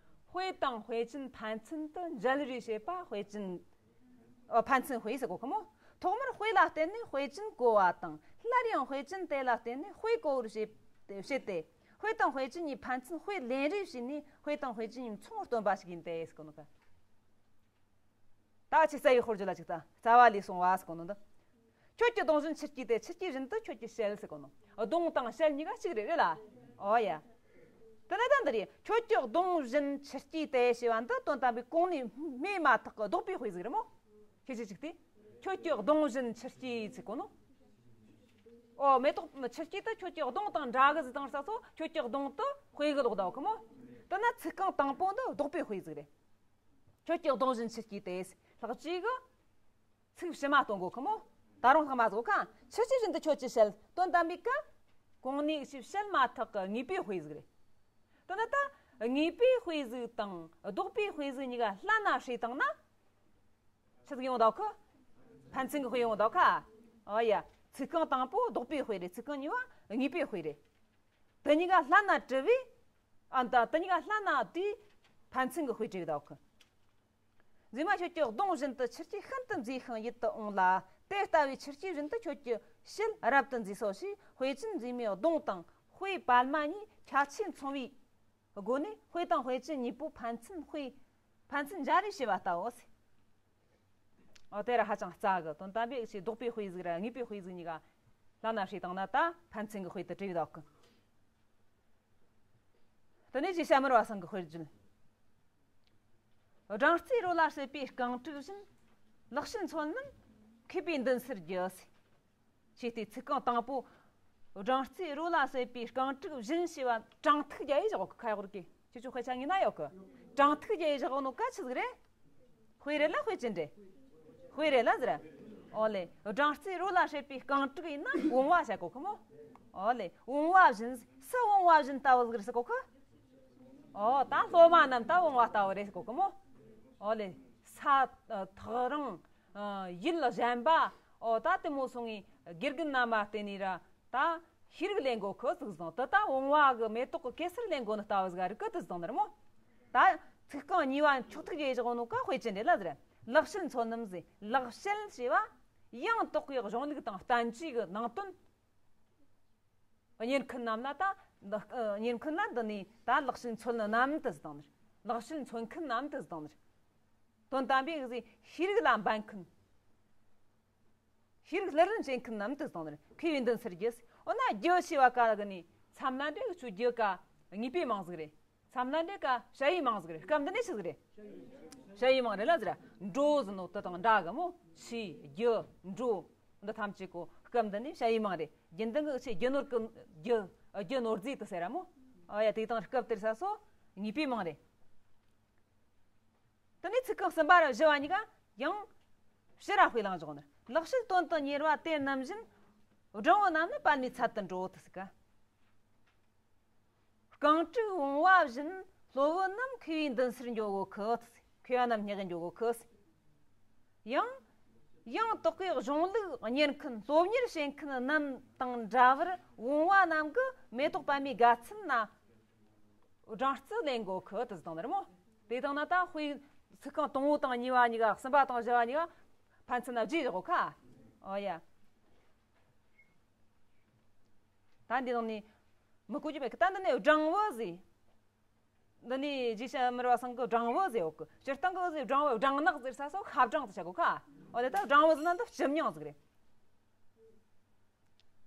དཔེ་དང་དཔེ་ཅན་ཕན་ཚུན་དུ་འཇལ་རེས་བྱེད་པ་དཔེ་ཅན། ཨོ་ཕན་ཚུན་དཔེ་ཟེར་གོ་ཁོ་མོ། ཐོག་མར་དཔེ་ལ་བརྟེན་ནས་དཔེ་ཅན་གོ་བ་དང་སླར་ཡང་དཔེ་ཅན་དེ་ལ་བརྟེན་ནས་དཔེ་གོ་བར་བྱེད་བྱེད་དེ། དཔེ་དང་དཔེ་ཅན་གཉིས་ཕན་ཚུན་དཔེ་ལེན་རེས་བྱས་ནས་དཔེ་དང་དཔེ་ཅན་གཉིས་མཚུངས་པར་སྟོན་པ་ཞིག་ཡིན་ཏེ་ཟེར་གོ་ནོ་ག། ད་ཅི་རྩ་བའི་དཔེར་བརྗོད་ལ་ཅིག་ད་རྩ་བ་ལས་གསུངས་པ་ཟེར་གོ་ནོ་འདི། ཁྱོད་ཀྱི་གདུང་བཞིན་ཆུ་སྐྱེས་ཏེ། ཆུ་སྐྱེས་བཞིན་དུ་ཁྱོད་ཀྱི་ཞལ་ཟེར་གོ་ནོ། གདུང་དང་ཞལ་གཉིས་ཀ་གཅིག་རེད་རེད་ལ། ཨོ་ཡ། དེ་ནས་ད་འདི་རེད། ཁྱོད་ཀྱི་གདུང་བཞིན་ཆུ་སྐྱེས་ཏེ་ཞེས་པ་འདི་དོན་དམ་པའི་གོང་ནས་སྨོས་མ་ཐག་གི་ལྡོག་པའི་དཔེ་ཟིག་རེད་མོ། ཁྱེད་ཀྱིས་ཅིག་དེ། ཁྱོད་ཀྱི་གདུང་བཞིན་ཆུ་སྐྱེས་ཟེར་གོ་ནོ། ཨོ་མེ་ཏོག་ཆུ་སྐྱེས་དུ་ཁྱོད་ཀྱི་གདུང་དང་འདྲ་གི་ཟེར་དང་ས་སོ། ཁྱོད་ཀྱི་གདུང་དུ་དཔེ་གི་ལོག་ད་གི་མོ། དེ་ན་ཚིག་རྐང་དང་པོ་འདི་ལྡོག་པའི་དཔེ་ཟིག་རེད། ཁྱོད་ཀྱི་གདུང་བཞིན་ཆུ་སྐྱེས་ཏེ། ལྷག་བཅས་གི་ཚིག་ཕྱི་མ་གཏོང་དགོས་ཁི་མོ། ད་རུང་ལྷག་མ་བཟོ་ཁ། ཆུ་སྐྱེས་བཞིན་དུ་ཁྱོད་ཀྱི་ཞལ། དོན་དམ་པའི་ཀ། གོང་ནས་ཞིབ་བཤད་མ་ཐག་གི་ངེས་པའི་དཔེ་ཟིག་རེད། དེ་ནི་ད་ངེས་པའི་དཔེ་ཟིག་དང་ལྡོག་པའི་དཔེ་ཟིག་གཉིས་ཀ་ལྷན་ན་བསྲེས་བཏང་ན། ཆི་ཟིག་ཡོང་ད་ཁི། ཕན་ཚུན་གྱི་དཔེ་ཡོང་ད་ཁ། ཨ་ཡ། ཚིག་རྐང་དང་པོ་ལྡོག་པའི་དཔེ་རེད། ཚིག་རྐང་གཉིས་པ་ངེས་པའི་དཔེ་རེད། དེ་གཉིས་ཀ་ལྷན་ན་བསྲེས་པས། ཨ་ད་དེ་གཉིས་ཀ་ལྷན་ན་དེ་ཕན་ཚུན་གྱི་དཔེ་བསྲེས་ད་ཁི། མཛེས་མ་ཁྱོད་ཀྱི་གདུང་བཞིན་དུ་ཆུ་སྐྱེས་ཤིན་ཏུ་མཛེས་ཤིང་ཡིད་དུ་འོང་ལ། དེ་ལྟ་བུའི་ཆུ་སྐྱེས་བཞིན་དུ་ཁྱོད་ཀྱི་ཞལ་རབ་ཏུ་མཛེས་སོ་ཞེས་དཔེ་ཅན་མཛེས་མའི་གདུང་དང་དཔེ་པདྨ་གཉིས་ཁྱད་ཆོས་མཚུངས་པའི་སྒོ་ནས་དཔེ་དང་དཔེ་ཅན་གཉིས་པོ་ཕན་ཚུན་དཔེ་ཕན་ཚུན་འཇལ་རེས་བྱས་པ་ལྟ་བུ་ཟེར། ཨོ་དེ་ར་ཧ་ཅང་རྩ་གི། དོན་དམ་པའི་ཆེས་ལྡོག་པའི་དཔེ་ཟིག་ར་ངེས་པའི་དཔེ་ཟིག་གཉིས་ཀ་ལྷན་ན་བསྲེས་བཏང་ན་ད་ཕན་ཚུན་གྱི་དཔེ་དེ་བསྲེས་ད་གི། དེ་ནས་རྗེ་ཞྭ་དམར་བ་ཚང་གི་དཔེར་བརྗོད། སྦྲང་རྩིའི་རོ་ལ་བསྲེས་པའི་རྐང་དྲུག་བཞིན། ལག་བཤད་མཚོན་རྣམས་མཁས་པའི་མདུན་སར་རྒྱུ་ཟེར། ཞེས་ཏེ་ཚིག་རྐང་དང་པོ། སྦྲང་རྩིའི་རོ་ལ་བསྲེས་པའི་རྐང་དྲུག་བཞིན་ཞེས་པ་དྲང་ཐིག་རྒྱག་ཡས་བཞག་གི། ཁ་ཡོག་རིག་གི་ཁྱེད་ཚོ་དཔེ་ཆ་ངོས་ན་ཡོད་གི། དྲང་ཐིག་རྒྱག་ཡས་བཞག་ནོ་ག་ཆི་ཟིག་རེད། དཔེ་རེད་ལ་དཔེ་ཅན་རེད། དཔེ་རེད་ལ་ཟེར། ཨོ་ལེ། སྦྲང་རྩིའི་རོ་ལ་བསྲེས་པའི་རྐང་དྲུག་ཡིན་ན་བུང་བ་བྱ་གོ་ཁི་མོ། ཨོ་ལེ། བུང་བ་བཞིན། སུ་བུང་བ་བཞིན་ལྟ་བུ་ཟིག་རེད་ཟེར་གོ་ཁི། ཨོ་ད་སློབ་མ་རྣམས་ད་བུང་བ་ལྟ་བུ་རེད་ཟེར་གོ་ཁི་མོ། ཨོ་ལེ། ས་ཐག་རིང་། ཡུལ་གཞན་པ། ཨོ་ད་དེ་མོ་སོང་ངས་དགེ་རྒན་རྣམས་ལ་བརྟེན་ནས་ར། ད་ཤེས་རིག་ལེན་གོ་ཁི་ཟིག་བཟང་། དེ་ད་བུང་བ་གི་མེ་ཏོག་གི་གེ་སར་ལེན་གོ་ནི་ལྟ་བུ་ཟིག་རིག་གི་དེ་བཟང་ནི་རེད་མོ། ད་ཚིག་རྐང་གཉིས་པ་མཆོག་ཐུག་རྒྱག་བཞག་ནོ་ག་དཔེ་ཅན་རེད་ལ་ཟེར། ལག་བཤད་མཚོན་རྣམས་ཟེར། ལག་བཤད་ཞེས་པ་ཡང་དག་པའི་གཞུང་ལུགས་དང་བསྟན་བཅོས་ཀྱི་ནང་དོན། གཉེར་མཁན་རྣམས་ལ་ད་འདི། གཉེར་མཁན་ལ་འདི་ནས་ད་ལག་བཤད་མཚོན་རྣམས་དེ་བཟང་ནི་རེད། ལག་བཤད་མཚོན་མཁན་རྣམས་དེ་བཟང་ནི་རེད། དོན་དམ་པའི་ཟེར་ཤེས་རིག་ལ་འབད་མཁན། ཤེས་རིག་སླུ་རིན་བྱེད་མཁན་རྣམས་དེ་བཟང་ནི་རེད། མཁས་པའི་མདུན་སར་རྒྱུ་ཟེར། འོ་ན་རྒྱུ་ཞེས་པ་ག་གི་ནི་མཚམས་ལ་འདྲེ་གི་ཆུ་རྒྱུ་ག་ངེས་པའི་མིང་ཟིག་རེད། མཚམས་ལ་འདྲེ་ག་བྱ་བའི་མིང་ཟིག་རེད། སྐབས་འདི་ནས་ཆི་ཟིག་རེད། བྱ་བའི་མིང་རེད་ལ་ཟེར། འགྲོ་ཟེར་ནོ་དེ་དང་འདྲ་གི་མོ། ཆུ་རྒྱུ་འགྲོ། འདི་ཐམས་ཅད་གོ་སྐབས་འདི་ནས་བྱ་བའི་མིང་རེད། རྒྱུན་ལྡན་གི་ཆེ་རྒྱུ་ནོར་གི་རྒྱུ། རྒྱུ་ནོར་རྫས་དེ་ཟེར་ར་མོ། ཨ་ཡ་དེ་དང་སྐབས་དེར་ས་སོ་ངེས་པའི་མིང་རེད། དེ་ནས་ཚིག་རྐང་གསུམ་པ་ར་བཞི་བ་གཉིས་ཀ་ཡང་ཕྱི་ར་དཔེ་བླངས་བཞག་ནི། ལག་བཤད་དོན་དུ་གཉེར་བ་དེ་རྣམས་བཞིན། སྦྲང་བུ་རྣམས་ནི་པདྨའི་ཚལ་དུ་འགྲོ་དེ་ཟེར་ག། རྐང་དྲུག་བུང་བ་བཞིན་སློབ་བུ་རྣམས་མཁས་པའི་མདུན་སར་འགྱོ་གོ་ཁི། མཁས་པ་རྣམས་སྙེག་གི་འགྱོ་གོ་ཁི། ཡང་། ཡང་དག་པའི་གཞུང་ལུགས་གཉེར་མཁན་སློབ་གཉེར་བྱེད་མཁན་རྣམས་དང་འདྲ་བར་བུང་བ་རྣམས་ཀྱིས་མེ་ཏོག་པད་མའི་དགའ་ཚལ་ན་སྦྲང་རྩི་ལེན་དགོས་ཁི་དེ་ཟེར་དང་ནི་རེད་མོ། དེ་དང་ན་ད་དཔེ་ཚིག་རྐང་དང་བོ་དང་གཉིས་པ་གཉིས་ཀ་གསུམ་པ་དང་བཞི་བ་གཉིས་ཀ་ཕན་ཚུན་ན་བརྗེ་བཞག་གོ་ཁ། ཨོ་ཡ། ད་འདི་ནང་ནས་མི་གོ་རྒྱུ་མེད་གི། ད་འདི་ནས་སྦྲང་བུ་ཟེར། འདི་ནས་རྗེས་ཤ་མི་ར་བ་སང་གི་སྦྲང་བུ་ཟེར་ཡོད་གི། སྤྱིར་བཏང་གི་ཟེར་སྦྲང་བུ་སྦྲང་ནག་ཟེར་ས་སོ་ཤ་སྦྲང་དུ་བྱ་གོ་ཁ། འོ་དེ་ད་སྦྲང་བུ་ཟེར་ན་འདི་སྤྱི་མྱིང་ཟིག་རེད།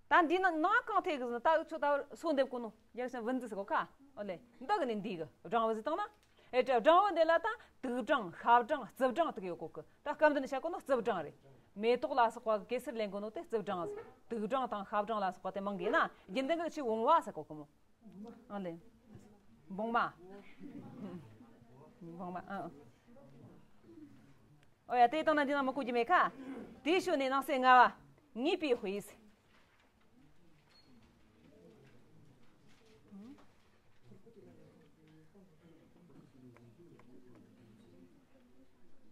ད་འདི་ན་ནང་གང་ཐད་གི་ཟེར་ན་ད་འུ་ཆོ་ད་སོ་འདེབས་གོ་ནོ་ཡག་ཤ་བུན་ཟིག་གོ་ཁ། འོ་ལེ་འདི་གི་ནས་འདི་གི་སྦྲང་བུ་ཟེར་བཏང་ན། ཨེ་ད་སྦྲང་བུ་འདི་ལ་ད་དུག་སྦྲང་ཤ་སྦྲང་རྩི་སྦྲང་དུ་གི་ཡོད་གོ་གི། ད་སྐབས་འདི་ནས་བྱ་གོ་ནོ་རྩི་སྦྲང་རེད། མེ་ཏོག་ལ་སོགས་པ་གི་གེ་སར་ལེན་གོ་ནོ་དེ་རྩི་སྦྲང་ཟེར། དུག་སྦྲང་དང་ཤ་སྦྲང་ལ་སོགས་པ་དེ་མང་གི་ན་རྒྱུན་ལྡན་གི་ཆི་བུང་བ་ཟེར་གོ་གི་མོ། ཨ་ལེ། བུང་བ། བུང་བ། ཨ། ཨོ་ཡ་དེ་དང་ན་འདི་ན་མི་གོ་རྒྱུ་མེད་ཁ། དེའི་ཤུལ་ནས་ནང་གསེས་ལྔ་བ། ངེས་པའི་དཔེ།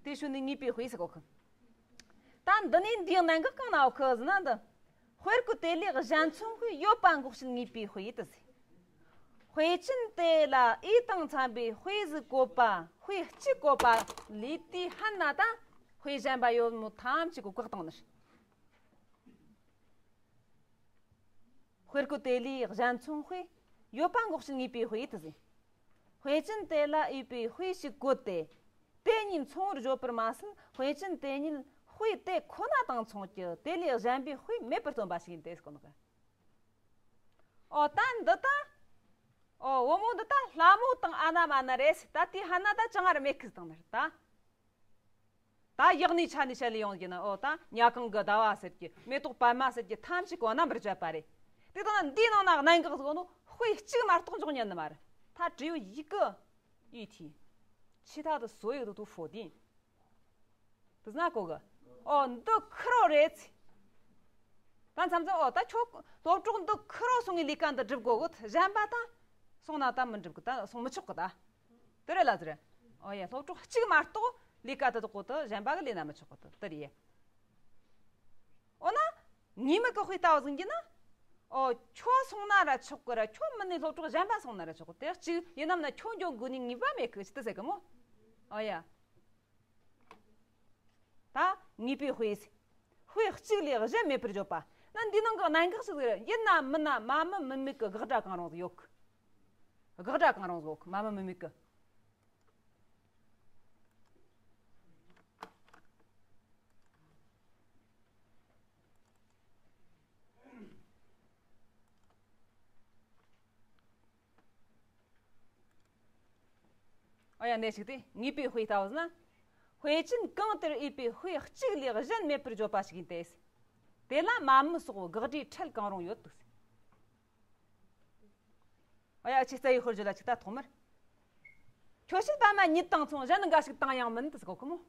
དེའི་ཤུལ་ནས་ངེས་པའི་དཔེ་ཟེར་གོ་ཁི། ད་འདི་ནས་འདིའི་གནད་འགག་གང་ན་ཡོད་ཁི་ཟེར་ན་འདི། དཔེར་བཀོད་དེ་ལས་གཞན་མཚུངས་དཔེ་ཡོད་པ་འགོག་བྱེད་ངེས་པའི་དཔེ་དེ་ཟེར། དཔེ་ཅན་དེ་ལ་འོས་དང་འཚམ་པའི་དཔེ་ཟིག་བཀོད་པ། དཔེ་གཅིག་བཀོད་པ་ལས་དེའི་ཧན་ན་ད་དཔེ་གཞན་པ་ཡོད་མོད་ཐམས་ཅད་ཀྱི་བཀག་བཏང་ནི། དཔེར་བཀོད་དེ་ལས་གཞན་མཚུངས་དཔེ་ཡོད་པ་འགོག་བྱེད་ངེས་པའི་དཔེ་དེ་ཟེར། དཔེ་ཅན་དེ་ལ་འོས་པའི་དཔེ་ཞིག་བཀོད་དེ། དེ་གཉིས་མཚུངས་པར་བརྗོད་པར་མ་ཟད། དཔེ་ཅན་དེ་ཉིད་དཔེ་དེ་ཁོ་ན་དང་མཚུངས་ཀྱི་དེ་ལས་གཞན་པའི་དཔེ་མེད་པར་སྟོན་པ་ཞིག་ཡིན་ཏེ་ཟེར་གོ་ནོ་གི། ཨོ་ད་འདི་ད། ཨོ་བུ་མོ་འདི་ད་ལྷ་མོ་དང་ཨ་ན་མ་ན་རེད། ད་དེ་ཧ་ན་ད་ཅང་ང་ར་མེད་ཁི་དང་ནི་རེད་ད། ད་ཡག་ནས་ཆ་ནས་བཤད་ལས་ཡོང་གི་ན། ཨོ་ད་ཉ་གང་གི་ཟླ་བ་ཟེར་གི། མེ་ཏོག་པད་མ་ཟེར་གི། ཐམས་ཅད་གོ་རྣམ་པར་བརྗོད་པ་རེད། དེ་དང་ན་འདིའི་ནང་ན་གནད་འགག་ཟིག་ནོ་དཔེ་གཅིག་མ་གཏོགས་འཇོག་ཉན་ནི་མ་རེད། ད་བྲིས་ཡོད་ཡི་གི་ཡི་ཐི། 其他的所有的都否定。 དེ་ན་གོ་གི། ཨོ་འདི་ཁི་རོ་རེད་ཚེ། ད་མཚམས་མཚམས་ཨོ་ད་ཁྱོད་སློབ་གྲོགས་འདི་ཁི་རོ་སོང་ངས་ལས་ཀ་འདི་སྒྲུབ་དགོ་གི། གཞན་པ་ད་སོང་ན་ད་མི་འགྲུབ་གི། ད་སོང་མི་ཆོག་གི་ད། དེ་རེད་ལ་ཟེར། ཨོ་ཡ་སློབ་གྲོགས་གཅིག་མ་གཏོགས་ལས་ཀ་དེ་དག་གོ་དེ་གཞན་པ་གི་ལས་ན་མི་ཆོག་གི། དེ་དེ་རེད། ཨོ་ན། ངེས་མེད་ཀྱི་དཔེ་ལྟ་བ་ཟིན་གྱི་ན། ཨོ་ཁྱོད་སོང་ན་ར་ཆོག་གི་ར། ཁྱོད་མིན་ནས་སློབ་གྲོགས་གཞན་པ་སོང་ན་ར་ཆོག་གི། དེ་གཅིག་ཡིན་ནམ་ན་ཁྱོད་འཇོག་དགོས་ནི་ངེས་པ་མེད་གི་ཅི་ཏི་ཟེར་གི་མོ། ཨོ་ཡ། ད་ངེས་པའི་དཔེ་ཟེར། དཔེ་གཅིག་ལས་གཞན་མེད་པར་བརྗོད་པ། ན་འདི་ནང་གི་གནད་འགག་ཅི་ཟིག་རེད། ཡིན་ན་མིན་ན་མ་མི་མི་མེད་ཀྱི་དགག་སྒྲ་གང་རུང་ཟིག་ཡོད་གི། དགག་སྒྲ་གང་རུང་ཟིག་ཡོད་གི། མ་མི་མི་མེད་ཀྱི། ཨ་ཡ་ནས་ཞིག་སྟེ་ངེས་པའི་དཔེ་ལྟ་བུ་ཟིན་ན། དཔེ་ཅན་གང་དེར་འོས་པའི་དཔེ་གཅིག་ལས་གཞན་མེད་པར་བརྗོད་པ་ཞིག་ཡིན་ཏེ། དེ་ལ་མ་མི་སོགས་དགག་སྒྲའི་ཕྲད་གང་རུང་ཡོད་དུ། ཨ་ཡ་ཆི་རྩ་ཡི་ཧོར་བརྗོད་ལ་ཅིག་ད་ཐོག་མར། ཁྱོད་བྱེད་པ་མ་ཉིད་དང་མཚུངས། གཞན་ནི་འགའ་ཞིག་དང་ཡང་མིན་དུ་ཟེར་གོ་ཁི་མོ།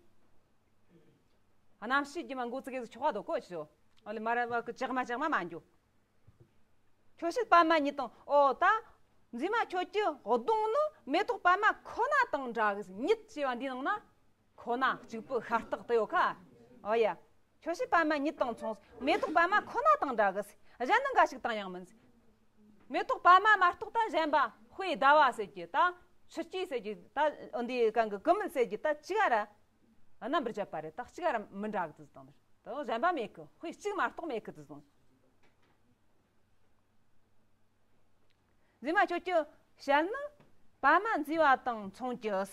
རྣམ་ཤེས་ཀྱི་མ་འགོ་ཚུགས་གེ་ཟིག་ཆོག་པ་དོ་གོ་ཆོ། ཨ་ལེ་མ་ར་བ་ཀི་ཅག་མ་ཅག་མ་མ་འགྱོ། ཁྱོད་བྱེད་པ་མ་ཉིད་དང་། ཨོ་ད། མཛེས་མ་ཁྱོད་ཀྱི་གདོང་ནི་མེ་ཏོག་པད་མ་ཁོ་ན་དང་འདྲ་གི། ཉིད་ཅེས་པ་འདིའི་ནང་ན། ཁོ་ན་གཅིག་པུ་ཤ་སྟག་དུ་ཡོད་ཁ། ཨོ་ཡ། ཁྱོད་བྱེད་པ་མ་ཉིད་དང་མཚུངས། མེ་ཏོག་པད་མ་ཁོ་ན་དང་འདྲ་གི། གཞན་ནི་འགའ་ཞིག་དང་ཡང་མིན། མེ་ཏོག་པད་མ་མ་གཏོགས་ད་གཞན་པ་དཔེ་ཟླ་བ་ཟེར་གྱི་ད། ཆུ་སྐྱེས་ཟེར་གྱི་ད། འདི་གང་གི་ཀི་མིད་ཟེར་གྱི་ད་ཅི་ག་ར། རྣམ་པར་བཅད་པ་རེད། ད་གཅིག་ར་མི་འདྲ་གི་དུ་དང་། ད་གཞན་པ་མེད་གི། དཔེ་གཅིག་མ་གཏོགས་མེད་གི་དུ་དང་། མཛེས་མ་ཁྱོད་ཀྱི་ཞལ་ནི་པད་མ་མཛེས་པ་དང་མཚུངས་ཀྱི།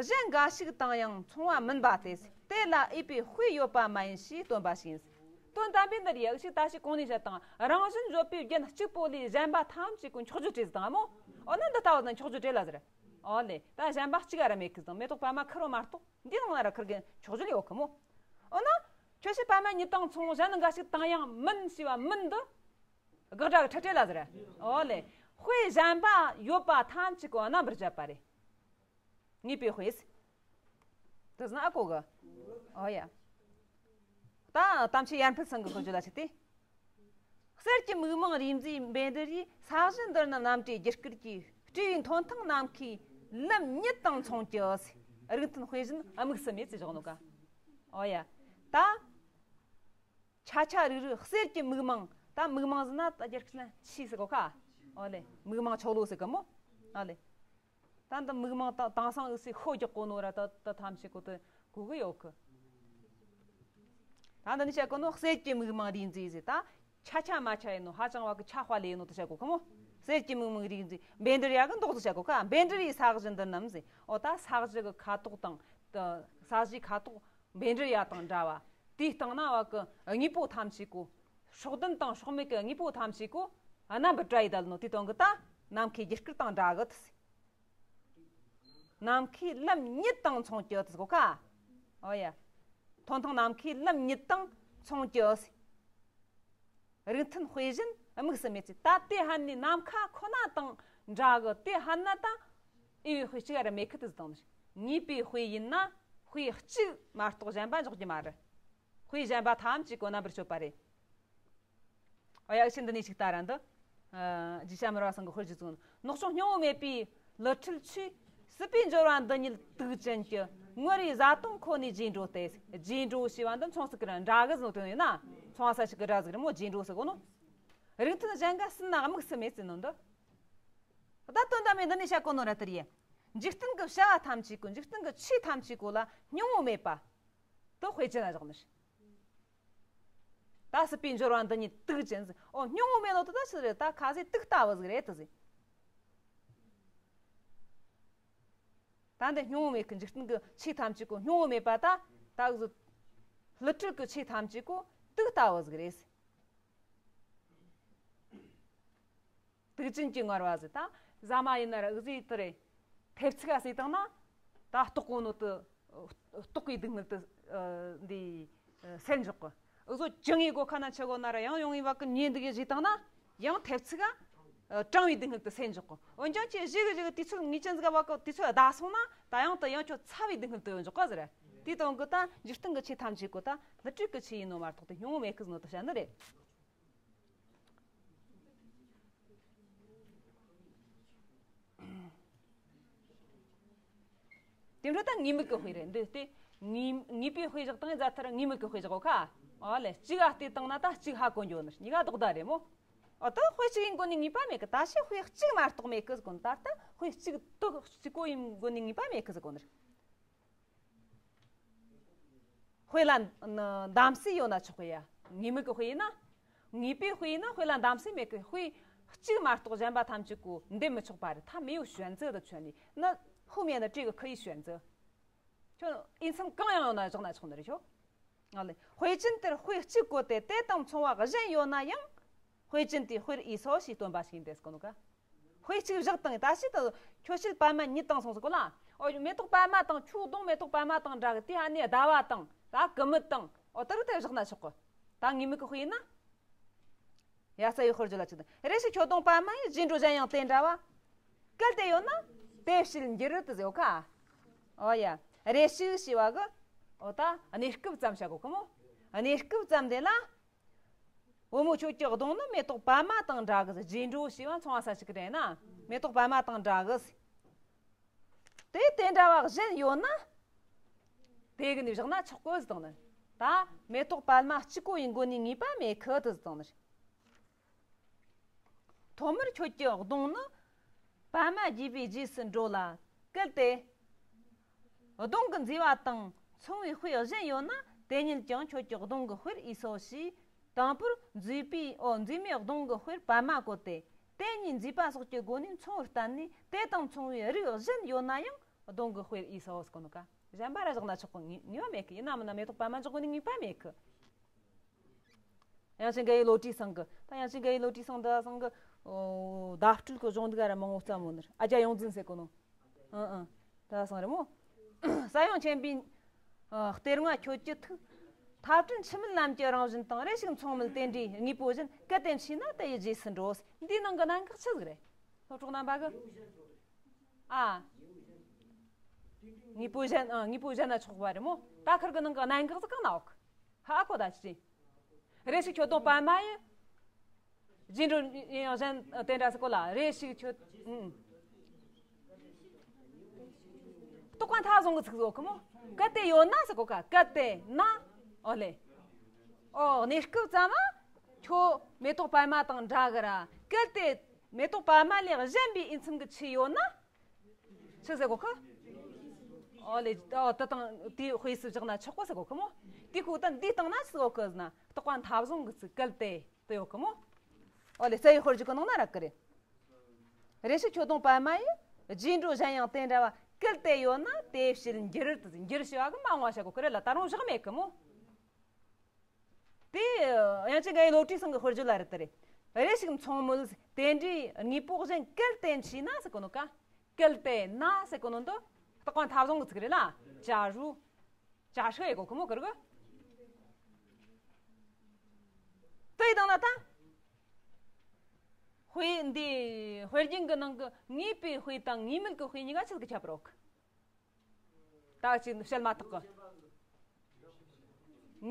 གཞན་འགའ་ཞིག་དང་ཡང་མཚུངས་པ་མིན་པ་སྟེ། དེ་ལ་འོས་པའི་དཔེ་ཡོད་པ་མ་ཡིན་ཞེས་སྟོན་པ་ཞིག་ཡིན། དོན་དམ་པའི་འདིར་ཡག་ཞིག་ད་ཞིག་གོང་ནས་བཤད་དང་། རང་བཞིན་བརྗོད་པའི་རྒྱན་གཅིག་པོ་ལས་གཞན་པ་ཐམས་ཅད་ཀྱི་འཁྱོག་བརྗོད་བྲིས་དང་མོ། འོ་ན་འདི་ལྟ་བུ་ན་འཁྱོག་བརྗོད་བྲིས་ལ་ཟེར། ཨོ་ལེ། ད་གཞན་པ་གཅིག་ར་མེད་གི་དང་། མེ་ཏོག་པད་མ་ཁེར་རོ་མ་གཏོགས་འདི་ནང་ན་ར་ཁེར་གི་འཁྱོག་བརྗོད་ཡོད་གི་མོ། འོ་ན། ཁྱོད་བྱེད་པད་མ་ཉིད་དང་མཚུངས། གཞན་ནི་འགའ་ཞིག་དང་ཡང་མིན་ཞེས་པ་མིན་འདི། དགག་སྒྲ་གི་ཕྲད་བྲིས་ལ་ཟེར། ཨོ་ལེ། དཔེ་གཞན་པ་ཡོད་པ་ཐམས་ཅད་ཀྱི་རྣམ་པར་བཅད་པ་རེད། ངེས་པའི་དཔེ། དེ་ཟིན་ཨ་གོ་གི། ཨོ་ཡ། ད་དམ་ཆོས་ཡར་འཕེལ་ཚང་གི་གོ་རྒྱུ་ལ་ཆེ་སྟེ། གསེར་གྱི་མིག་མང་རིག་འཛིན་བཻ་ཌཱུརྱའི། ས་གཞི་འདི་རྣམས་རྣམ་བཀྲའི་རྒྱུ་སྐར་གྱི། སྤྲེའུའི་མཐོན་མཐིང་ནམ་མཁའི་ལམ་ཉིད་དང་མཚུངས་ཀྱི། རིགས་མཐུན་དཔེ་བཞིན་དམིགས་སུ་མེད་ཅེས་བཞག་ནོ་ག། ཨོ་ཡ། ད། ཆ་ཆ་རིགས་རིགས་གསེར་གྱི་མིག་མང་། ད་མིག་མང་ཟེར་ན་ད་རྒྱ་སྐད་ན་ཆི་ཟེར་གོ་ཁ། ཨོ་ལེ། མིག་མང་ཆོ་ལོ་ཟེར་གི་མོ། ཨོ་ལེ། ད་འདི་མིག་མང་ད་དེང་སང་འུ་སི་ཤོ་རྒྱག་གོ་ནོ་ར་ད་ད་ཐམས་ཅད་གོ་ད་གོ་གི་ཡོད་གི། ད་འདི་ནི་བཤད་གོ་ནོ་གསེར་གྱི་མིག་མང་རིག་འཛིན་ཟེར། ད་ཆ་ཆ་མ་ཆ་ཡིན་ནོ། ཧ་ཅང་བ་གི་ཆ་དཔའ་ལེ་ཡིན་ནོ་ད་བཤད་གོ་གི་མོ། གསེར་གྱི་མིག་མང་རིག་འཛིན། བཻ་ཌཱུརྱ་གི་མདོག་ཏུ་བཤད་གོ་ཁ། བཻ་ཌཱུརྱའི་ས་གཞི་འདི་རྣམས་ཟེར། ཨོ་ད་ས་གཞི་གི་ཁ་དོག་དང་། ད་ས་གཞིའི་ཁ་དོག་བཻ་ཌཱུརྱ་དང་འདྲ་བ། དེའི་སྟེང་ན་བ་གི་དངོས་པོ་ཐམས་ཅད་གོ། སྲོག་ལྡན་དང་སྲོག་མེད་ཀྱི་དངོས་པོ་ཐམས་ཅད་གོ། རྣམ་པར་བཀྲ་ཡི་བསྡད་ནོ་དེ་དོན་གི་ད། ནམ་མཁའི་རྒྱུ་སྐར་དང་འདྲ་གི་ཟེར། ནམ་མཁའི་ལམ་ཉིད་དང་མཚུངས་ཀྱི་ཟེར་གོ་ཁ། ཨོ་ཡ། ཐོང་ཐང་ནམ་མཁའི་ལམ་ཉིད་དང་མཚུངས་ཀྱི་ཟེར། རིགས་མཐུན་དཔེ་གཞན་དམིགས་སུ་མེད་ཅེས། ད་དེ་ཧ་ནི་ནམ་མཁའ་ཁོ་ན་དང་འདྲ་གི། དེ་ཧ་ན་ད་ཨེ་བའི་དཔེ་གཅིག་ར་མེད་ཁི་དེ་ཟེར་དང་ནི། དངོས་པོའི་དཔེ་ཡིན་ན་དཔེ་གཅིག་མ་གཏོགས་གཞན་པ་འཇོག་རྒྱུ་མ་རེད། དཔེ་གཞན་པ་ཐམས་ཅད་གོ་རྣམ་པར་དཔྱོད་པ་རེད། ཨོ་ཡ། ཤིན་ཏུ་ནས་ཞིག་ལྟ་ར་འདི། ཨ། རྗེ་ཞྭ་མོ་ར་བ་ཚང་གི་དཔེར་བརྗོད་ཚུལ། ནག་ཆུང་སྙིང་པོ་མེད་པའི་ལི་ཁྲིའི་ཆུ། སྲིད་པའི་འབྱོར་བ་འདི་ཉིད་དུག་ཅན་གྱི། ངུ་རིའི་བཟའ་བཏུང་ཁོ་ནས་རྗེས་འགྲོ་སྟེ། རྗེས་འགྲོ་ཞེས་པ་འདི་མཚུངས་སུ་ཀི་ར་འདྲ་གི་ཟེར་ནོ་དོན་ཡིན་ན། མཚུངས་ས་ཞིག་གི་འདྲ་ཟིག་རེད་མོ། རྗེས་འགྲོ་ཟེར་གོ་ནོ། རིགས་མཐུན་གཞན་འགའ་ཟིན་ན་དམིགས་སུ་མེད་ཟེར་ནོ་འདི། ད་དོན་དམ་མེད་འདི་ནས་བཤད་གོ་ནོ་ར་དེ་རེད། འཇིག་རྟེན་གྱི་བྱ་བ་ཐམས་ཅད་གོ། འཇིག་རྟེན་གྱི་ཆོས་ཐམས་ཅད་གོ་ལ་སྙིང་པོ་མེད་པ་དེ་དཔེ་ཅན་ལ་བཞག་ནི་རེད། ད་སྲིད་པའི་འབྱོར་བ་འདི་ཉིད་དུག་ཅན་ཟེར། ཨོ་སྙིང་པོ་མེད་ནོ་དེ་ད་ཆི་རེད། ད་ཁ་ཟས་དུག་ལྟ་བུ་ཟིག་རེད་དེ་ཟེར། ད་འདི་སྙིང་པོ་མེད་ཀི། འཇིག་རྟེན་གྱི་ཆོས་ཐམས་ཅད་གོ་སྙིང་པོ་མེད་པ་ད། ད་གཟོད་ལི་ཁྲི་གི་ཆོས་ཐམས་ཅད་གོ་དུག་ལྟ་བུ་ཟིག་རེད་ཟེར། དུག་ཅན་གྱི་ངར་བ་ཟེར། ད་ཟ་མ་ཡིན་ན་ར་འུ་ཟི་དེ་རེད། ཐེབས་ཚིག་ག་ཟོས་བཏང་ན་ད་ལྟོགས་གོ་ནོ་དེ། ལྟོགས་པའི་སྡུག་བསྔལ་དེ། ཨ། འདི། ཨ། སེལ་འཇོག་གི། འུ་ཟོ་ཅི་ངའི་སྒོ་ཁ་ན་ཆི་གོ་ན་ར་ཡང་ཡོང་ངེས་བ་གི་ཉིན་འདི་གི་ཟོས་བཏང་ན་ཡང་ཐེབས་ཚིག་ག་ཨ། གྲང་བའི་སྡུག་བསྔལ་དེ་སེལ་འཇོག་གི། འོན་ཀྱང་ཁྱེད་ཞིག་གི་ཞིག་གི་དུས་ཚོད་ངེས་ཅན་ཟིག་བ་གི་དུས་ཚོད་བདའ་སོང་ན་ད་ཡང་དེ་ཡང་ཁྱོད་ཚ་བའི་སྡུག་བསྔལ་དེ་ཡོང་འཇོག་གི་ཟེར། དེའི་དོན་གི་ད་འཇིག་རྟེན་གི་ཆོས་ཐམས་ཅད་གོ་ད་ལི་ཁྲི་གི་ཆོས་ཡིན་ནོ་མ་གཏོགས་དེ་སྙིང་པོ་མེད་གི་ཟེར་ནོ་དེ་བཤད་ནི་རེད། དེ་འཕྲོ་ད་དངོས་མེད་ཀྱི་དཔེ་རེད་འདི་སྟེ། དངོས་དངོས་པོའི་དཔེ་བཞག་སྟངས་རྫ་ཐར་དངོས་མེད་ཀྱི་དཔེ་བཞག་གོ་ཁ། ཨོ་ལེ། གཅིག་ག་བལྟས་བཏང་ན་ད་གཅིག་ཧ་གོ་འགྱོ་ནི། གཉིས་ཀ་ལྡོག་ཟླ་རེད་མོ། ཨོ་ད་དཔེ་གཅིག་ཡིན་དགོས་ནི་ངེས་པ་མེད་གི། ད་ཤི་དཔེ་གཅིག་མ་གཏོགས་མེད་གི་ཟེར་གོ་ནི། ད་ལྟ་དཔེ་གཅིག་ཏོག་གཅིག་པོ་ཡིན་དགོས་ནི་ངེས་པ་མེད་གི་ཟེར་གོ་ནི། དཔེ་ལ་འདམ་སེ་ཡོད་ན་ཆོག་གི་ཡ། དངོས་མེད་ཀྱི་དཔེ་ཡིན་ན། དངོས་པོའི་དཔེ་ཡིན་ན་དཔེ་ལ་འདམ་སེ་མེད་ཀི། དཔེ་གཅིག་མ་གཏོགས་གཞན་པ་ཐམས་ཅད་གོ་འདེམས་མི་ཆོག་པ་རེད། ད་མེའུ་ཞོན་ཙེ་དུ་ཆོན་ནི་ན། ཧུ་མེ་ན་ཏྲི་གི་ཁི་ཡི་ཞོན་ཙེ། ཁྱོད་ཨིན་སན་གང་ཡང་ཡོད་ན་བཞག་ན་ཆོག་ནི་རེད་ཁྱོད། ཨ་ལེ། དཔེ་ཅན་དེར་དཔེ་གཅིག་བཀོད་དེ་དེ་དང་མཚུངས་པ་གཞན་ཡོད་ན་ཡང་། དཔེ་ཅན་དེའི་དཔེར་ཨི་སོ་ཞེས་སྟོན་པ་ཞིག་ཡིན་ཏེ་ཟེར་གོ་ནོ་ཀ། དཔེ་གཅིག་བཞག་དང་ད་ཕྱིས་དུ་ཁྱོད་ཕྱིར་པད་མ་ཉིད་དང་མཚུངས་སུ་གོ་ལ། ཨོ་མེ་ཏོག་པད་མ་དང་ཁྱོད་གདོང་མེ་ཏོག་པད་མ་དང་འདྲ་གི། དེ་ཧ་ནི་ཟླ་བ་དང་ད་ཀི་མུད་དང་ཨོ་ད་རུ་དེ་བཞག་ན་ཆོག་གི། ད་དངོས་མེད་ཀྱི་དཔེ་ཡིན་ན། ཡ་ས་ཡི་ཧོར་ཇོ་ལ་ཆུ་དང་། རེ་ཞིག་ཁྱོད་གདོང་པད་མ་ཡི་རྗེས་འགྲོ་གཞན་ཡང་དེ་འདྲ་བ། གལ་ཏེ་ཡོད་ན་དེ་ཕྱིར་འགྱུར་དུ་ཟེར་ཡོད་ཁ། ཨོ་ཡ། རེ་ཞིག་ཞེས་པ་གི། ཨོ་ད་གནས་སྐབས་ཙམ་བྱ་གོ་ཁི་མོ། གནས་སྐབས་ཙམ་དེ་ལ། བུ་མོ་ཁྱོད་ཀྱི་གདོང་ནི་མེ་ཏོག་པད་མ་དང་འདྲ་གི། རྗེས་འགྲོ་ཞེས་པ་མཚུངས་པ་ས་ཞིག་རེད་ན། མེ་ཏོག་པད་མ་དང་འདྲ་གི། དེ་དེ་འདྲ་བ་གཞན་ཡོད་ན། དེ་གི་ནི་བཞག་ན་ཆོག་གི་ཟེར་དང་ནི། ད་མེ་ཏོག་པད་མ་གཅིག་པོ་ཡིན་དགོས་ནི་ངེས་པ་མེད་ཁི་དེ་ཟེར་དང་ནི། ཐོག་མར་ཁྱོད་ཀྱི་གདོང་ནི། པད་མ་རྒྱས་པའི་རྗེས་སུ་འགྲོ་ལ། གལ་ཏེ། གདོང་གི་མཛེས་པ་དང་མཚུངས་པའི་དཔེ་གཞན་ཡོད་ན། དེ་ཉིད་ཀྱང་ཁྱོད་ཀྱི་གདོང་གི་དཔེར་ཨི་སོ་ཞེས། དང་པོར་མཛེས་པའི་ཨོ་མཛེས་མའི་གདོང་གི་དཔེར་པད་མ་བཀོད་དེ། དེ་ཉིད་མཛེས་པ་སོགས་ཀྱི་སྒོ་ནས་མཚུངས་པར་བསྟན་ནས་དེ་དང་མཚུངས་པའི་རིགས་གཞན་ཡོད་ན་ཡང་གདོང་གི་དཔེར་ཨི་སོ་ཟེར་གོ་ནོ་ཀ། གཞན་པ་ར་བཞག་ན་ཆོག་གི། ངེས་པ་མེད་གི། ཡིན་ན་མིན་ན་མེ་ཏོག་པད་མ་འཇོག་དགོས་ནི་ངེས་པ་མེད་གི། དབྱངས་ཅན་དགའ་ཡི་བློ་གྲོས་ཚང་གི། ད་དབྱངས་ཅན་དགའ་ཡི་བློ་གྲོས་ཚང་འདི་ཚང་གི། ཨོ། བརྡ་སྤྲོད་གི་གཞུང་འདི་ག་ར་མང་བོ་བརྩམས་ཡོད་ནི་རེད། ཨ་ཅག་ཡོངས་འཛིན་ཟེར་གོ་ནོ། ཨང་ཨང་། ད་ཚང་རེད་མོ། ས་ཡང་ཆེན་པོའི། ཨ། གཏེར་མངའ་ཁྱོད་ཀྱི་ཐུགས། ཐབས་བྲལ་འཆི་མེད་ལམ་གྱི་རང་བཞིན་དང་། རེ་ཞིག་མཚུངས་མེད་རྟེན་འབྲེལ་དངོས་པོ་བཞིན། གལ་ཏེ་མཆིས་ན་དེ་ཡི་རྗེས་སུ་འགྲོ། འདིའི་ནང་གི་གནད་འགག་ཆི་ཟིག་རེད། སློབ་གྲོགས་རྣམ་པ་གི། ཨ། དངོས་པོ་གཞན། ཨ། དངོས་པོ་གཞན་ན་ཆོག་པ་རེད་མོ། ད་ཁིར་གི་ནང་གི་གནད་འགག་ཟིག་གང་ན་ཡོད་གི། ཧ་གོ་ད་ཅི། རེ་ཞིག་ཁྱོད་གདོང་པད་མ་ཡི། རྗེས་འགྲོ་ཡང་གཞན་དེ་འདྲ་ཟེར་གོ་ལ། རེ་ཞིག་ཁྱོད། ཨུམ། རྟགས་པ་མཐའ་བཟུང་གི་ཚིག་ཟེར་གོ་གི་མོ། གལ་ཏེ་ཡོད་ན་ཟེར་གོ་ག་གལ་ཏེ་ན། ཨོ་ལེ། ཨོ་གནས་སྐབས་ཙམ་མ། ཁྱོད་མེ་ཏོག་པད་མ་དང་འདྲ་གི་ར། གལ་ཏེ་མེ་ཏོག་པད་མ་ལས་གཞན་པའི་འོས་འཚམ་གྱི་ཆོས་ཡོད་ན། ཆི་ཟེར་གོ་གི་ཨོ་ལེ། ཨོ་དེ་དང་དེའི་དཔེ་སུ་བཞག་ན་ཆོག་གོ་ཟེར་གོ་གི་མོ། དེའི་ཁུག་དང་འདིའི་སྟེང་ན་ཆི་ཟེར་གོ་གི་ཟེར་ན། རྟགས་པ་མཐའ་བཟུང་གི་ཚིག་གལ་ཏེ་དེ་ཡོད་གི་མོ། ཨོ་ལེ། རྩ་བའི་དཔེར་བརྗོད་གི་ནང་ན་རག་གི་རེད། རེ་ཞིག་ཁྱོད་དང་པད་མ་ཡི། རྗེས་འགྲོ་གཞན་ཡང་དེ་འདྲ་བ། གལ་ཏེ་ཡོད་ན་དེ་བྱེད་འགྱུར་དུ་འགྱུར་ཞེས་པ་གི་མ་འོངས་བ་བྱ་གོ་གི་རེད་ལ། ད་རུང་བཞག་མེད་གི་མོ། དེ་དབྱངས་ཅན་དགའ་བའི་བློ་གྲོས་ཚང་གི་དཔེར་བརྗོད་ལ་རེད་དེ་རེད། རེ་ཞིག་མཚུངས་མོད་དེ་འདྲའི་དངོས་པོ་གཞན་གལ་ཏེ་མཆིས་ན་ཟེར་གོ་ནོ་ཀ་གལ་ཏེ་ན་ཟེར་གོ་ནོ་འདི་རྟགས་པ་མཐའ་བཟུང་གི་ཚིག་རེད་ལ། ཅ་རུ། ཅ་ཧྲི་ཡེ་གོ་གི་མོ་གི་རེད་གི་དེ་ཡི་དང་ན་ད། དཔེ་འདི་དཔེ་རྒྱན་གྱི་ནང་གི་ངེས་པའི་དཔེ་དང་ངེས་མེད་ཀྱི་དཔེ་གཉིས་ཀ་ཆི་ཟིག་གི་ཁྱད་པར་ཡོད་གི་ད་ཅིག་བཤད་མ་ཐག་གི་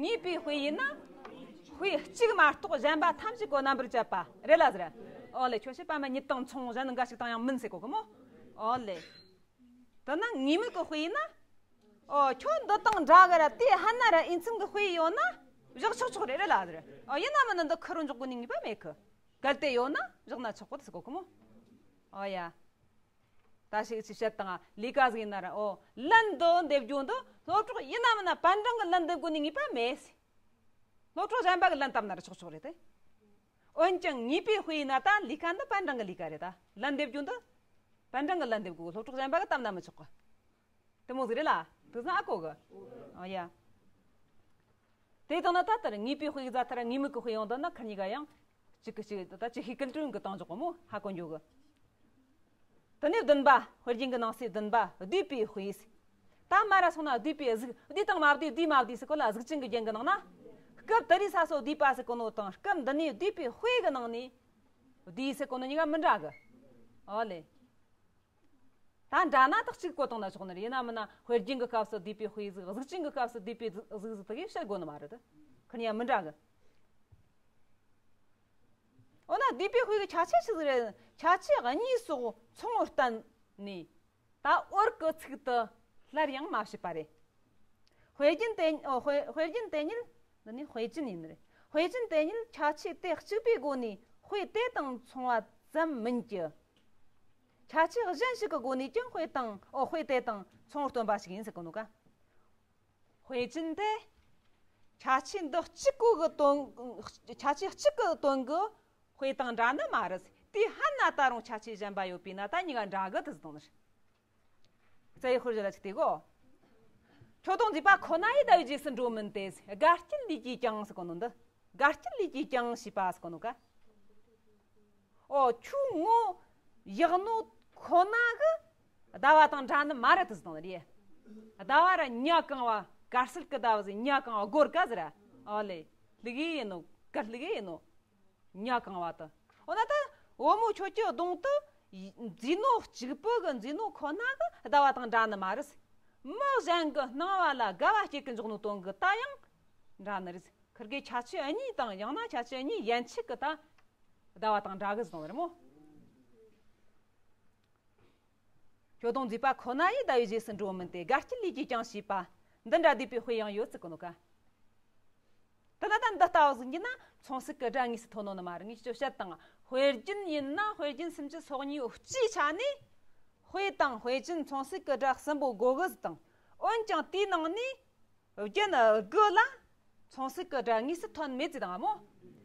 ངེས་པའི་དཔེ་ཡིན་ན། དཔེ་གཅིག་མ་གཏོགས་གཞན་པ་ཐམས་ཅད་ཀྱི་རྣམ་པར་བཅད་པ་རེད་ལ་ཟེར། ཨོ་ལེ། ཁྱོད་བཤད་པ་མ་གཉིས་དང་མཚུངས། གཞན་ནི་འགའ་ཞིག་དང་ཡང་མིན་ཟེར་གོ་གི་མོ། ཨོ་ལེ། དེ་ན་ངེས་མེད་ཀྱི་དཔེ་ཡིན་ན། ཨོ་ཁྱོད་འདི་དང་འདྲ་གི་ར། དེ་ཧ་ན་ར་འོས་འཚམ་གྱི་དཔེ་ཡོད་ན། བཞག་ཆོག་ཆོག་རེད་རེད་ལ་ཟེར། ཨོ་ཡིན་ན་མིན་ན་འདི་ཁུར་འཇོག་དགོས་ནི་ངེས་པ་མེད་གི་གལ་ཏེ་ཡོད་ན་བཞག་ན་ཆོག་གོ་ཟེར་གོ་གི་མོ། ཨོ་ཡ། ད་ཞིག་ཅིག་བཤད་དང་། ལས་ཀ་ཟིག་ཡིན་ན་ར། ཨོ་ལན་འདི་འདེབས་རྒྱུ་འདི་སློབ་གྲོགས་ཡིན་ན་མིན་ན་པན་ཀྲང་གི་ལན་འདེབས་དགོས་ནི་ངེས་པ་མེད། སློབ་གྲོགས་གཞན་པ་གི་ལན་བཏབ་ན་ར་ཆོག་ཆོག་རེད་དེ། འོན་ཀྱང་ངེས་པའི་དཔེ་ཡིན་ན་ད་ལས་ཀ་འདི་པན་ཀྲང་གི་ལས་ཀ་རེད། ད་ལན་འདེབས་རྒྱུ་འདི་པན་ཀྲང་གི་ལན་འདེབས་དགོས། སློབ་གྲོགས་གཞན་པ་གི་བཏབ་ན་མི་ཆོག་གི་དེ་མོ་ཟིག་རེད་ལ། དེ་ཚང་ཨ་གོ་གི་ཨོ་ཡ། དེ་དང་ན་ད་ལྟར་ངེས་པའི་དཔེ་གི་རྫ་ཐར་ངེས་མེད་ཀྱི་དཔེ་ཡོང་དོན་ན་ཁུར་གཉིས་ཀ་ཡང་གཅིག་གི་གཅིག་ད་ཅི་ཤེས་ཀུན་སྤྲོད་གི་བཏང་འཇོག་གོ་མོ་ཧ་གོ་འཇོག་གི་དེ་ནས་བདུན་པ། དཔེ་རྒྱན་གྱི་ནང་གསེས་བདུན་པ། བསྡུས་པའི་དཔེ། ད་མ་ར་སོང་ན་བསྡུས་པའི་གཟུགས། བསྡུས་དང་མ་བསྡུས། བསྡུས་མ་བསྡུས་ཟེར་གོ་ལ། གཟུགས་ཅན་གྱི་རྒྱན་གྱི་ནང་ན། སྐབས་དེ་རིང་ས་སོ་བསྡུས་པ་ཟེར་གོ་ནོ་དང་སྐབས་འདི་ནས་བསྡུས་པའི་དཔེ་གི་ནང་ནས་བསྡུས་ཟེར་གོ་ནོ་གཉིས་ཀ་མི་འདྲ་གི་ཨོ་ལེ། ད་འདྲ་ན་ད་གཅིག་གོ་བཏང་ན་ཆོག་ནི་རེད། ཡིན་ན་མིན་ན་དཔེ་རྒྱན་གྱི་སྐབས་སུ་བསྡུས་པའི་དཔེ་ཟིག་གཟུགས་ཅན་གྱི་སྐབས་སུ་བསྡུས་པའི་གཟུགས་ཟིག་དེ་གས་བཤད་དགོས་ནི་མ་རེད། ཁུར་གཉིས་ཀ་མི་འདྲ་གི་འོ་ན་བསྡུས་པའི་དཔེ་གི་ཁྱད་ཆོས་ཆི་ཟིག་རེད། ཁྱད་ཆོས་གཉིས་སོགས་མཚུངས་པར་བསྟན་ནས། ད་འོར་གི་ཚིག་ཏུ་སླར་ཡང་མ་བྱས་པ་རེད། དཔེ་རྒྱན་དེ། ཨོ། དཔེ་དཔེ་རྒྱན་དེ་ཉིད། འདི་ནི་དཔེ་ཅན་ཡིན་ནི་རེད། དཔེ་ཅན་དེ་ཉིད་ཁྱད་ཆོས་དེ་གཅིག་པའི་སྒོ་ནས་དཔེ་དེ་དང་མཚུངས་པ་ཙམ་མིན་གྱི། ཁྱད་ཆོས་གཞན་ཞིག་གི་སྒོ་ནས་ཀྱང་དཔེ་དང་། ཨོ། དཔེ་དེ་དང་མཚུངས་པར་སྟོན་པ་ཞིག་ཡིན་ཟེར་གོ་ནོ་ཀ་དཔེ་ཅན་དེ་ཁྱད་ཆོས་འདི་གཅིག་པོ་གི་དོན། ཁྱད་ཆོས་གཅིག་གི་དོན་གི་དཔེ་དང་འདྲ་ནི་མ་རེད། དེ་ཧ་ན་ད་རུང་ཁྱད་ཆོས་གཞན་པ་ཡོད་པས་ན་ད་གཉིས་ཀ་འདྲ་གི་དེ་ཟེར་དོན་ནི་རེད། རྩ་བའི་དཔེར་བརྗོད་ལ་ཅིག་དེ་གོ་ཁྱོད་དང་མཛེས་པ་ཁོ་ན་ཡི་ཟླ་བའི་རྗེས་སུ་འགྲོ་མིན་ཏེ། དགའ་སྐྱིད་ལས་ཀྱིས་ཀྱང་ཟེར་གོ་ནོ་འདི། དགའ་སྐྱིད་ལས་ཀྱིས་ཀྱང་ཞེས་པ་ཟེར་གོ་ནོ་ཀ་ཨོ་ཁྱོད་ངོ་ཡག་ནོ་ཁོ་ན་གི་ཟླ་བ་དང་འདྲ་ནི་མ་རེད་དེ་ཟེར་དོན་རེད། ཟླ་བ་ར་ཉ་གང་བ་དཀར་གསལ་གི་ཟླ་བ་ཟིག་ཉ་གང་བ་སྒོར་ཀ་ཟེར། ཨོ་ལེ། ལུག་ཡེ་ཡིན་ནོ་ཀ་ལུག་ཡེ་ཡིན་ནོ། ཉ་གང་བ་དུ། འོ་ན་ད་བུ་མོ་ཁྱོད་ཀྱི་གདོང་དུ་མཛེས་ནོ་གཅིག་པུ་གི་མཛེས་ནོ་ཁོ་ན་གི་ཟླ་བ་དང་འདྲ་ནི་མ་རེད། མི་གཞན་གི་སྣང་བ་ལ་དགའ་བ་སྐྱེ་གི་འཇོག་ནོ་དོན་གི་ད་ཡང་འདྲ་ནི་རེད། ཁུར་གི་ཁྱད་ཆོས་གཉིས་དང་ཡང་ན་ཁྱད་ཆོས་གཉིས་ཡན་ཆད་གི་ད་ཟླ་བ་དང་འདྲ་གི་ཟེར་དོན་རེད་མོ། ཁྱོད་དང་མཛེས་པ་ཁོ་ན་ཡི་ཟླ་བའི་རྗེས་སུ་འགྲོ་མིན་ཏེ། དགའ་སྐྱིད་ལས་ཀྱིས་ཀྱང་ཞེས་པ། འདི་འདྲ་བསྡུས་པའི་དཔེ་ཡང་ཡོད་ཟེར་གོ་ནོ་ཀ་དེ་ན་ད་འདི་ལྟ་བུ་ཟིག་ཡིན་ན་མཚུངས་གསལ་གྱི་སྒྲ་དངོས་སུ་ཐོན་ནོ་ནི་མ་རེད། ངས་ཁྱོད་བཤད་དང་། དཔེ་རྒྱན་ཡིན་ན་དཔེ་རྒྱན་སུམ་ཅུ་སོ་གཉིས་སྤྱིའི་ཆ་ནས་དཔེ་དང་དཔེ་ཅན་མཚུངས་གསལ་གྱི་སྒྲ་གསུམ་པོ་དགོས་གི་ཟེར་དང་། འོན་ཀྱང་དེའི་ནང་ནས་རྒྱན་དགུ་ལ་མཚུངས་གསལ་གྱི་སྒྲ་དངོས་སུ་ཐོན་མེད་ཟེར་དང་མོ།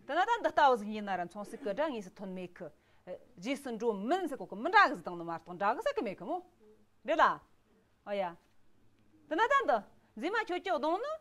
དེ་ན་ད་འདི་ལྟ་བུ་ཟིག་ཡིན་ན་ར་མཚུངས་གསལ་གྱི་སྒྲ་དངོས་སུ་ཐོན་མེད་གི་རྗེས་སུ་འགྲོ་མིན་ཟེར་གོ་གི་མི་འདྲ་གི་ཟེར་དང་ནི་མ་གཏོགས་འདྲ་གི་ཟེར་གི་མེད་གི་མོ། རེད་ལ། ཨ་ཡ། དེ་ན་ད་འདི་མཛེས་མ་ཁྱོད་ཀྱི་གདོང་ནི།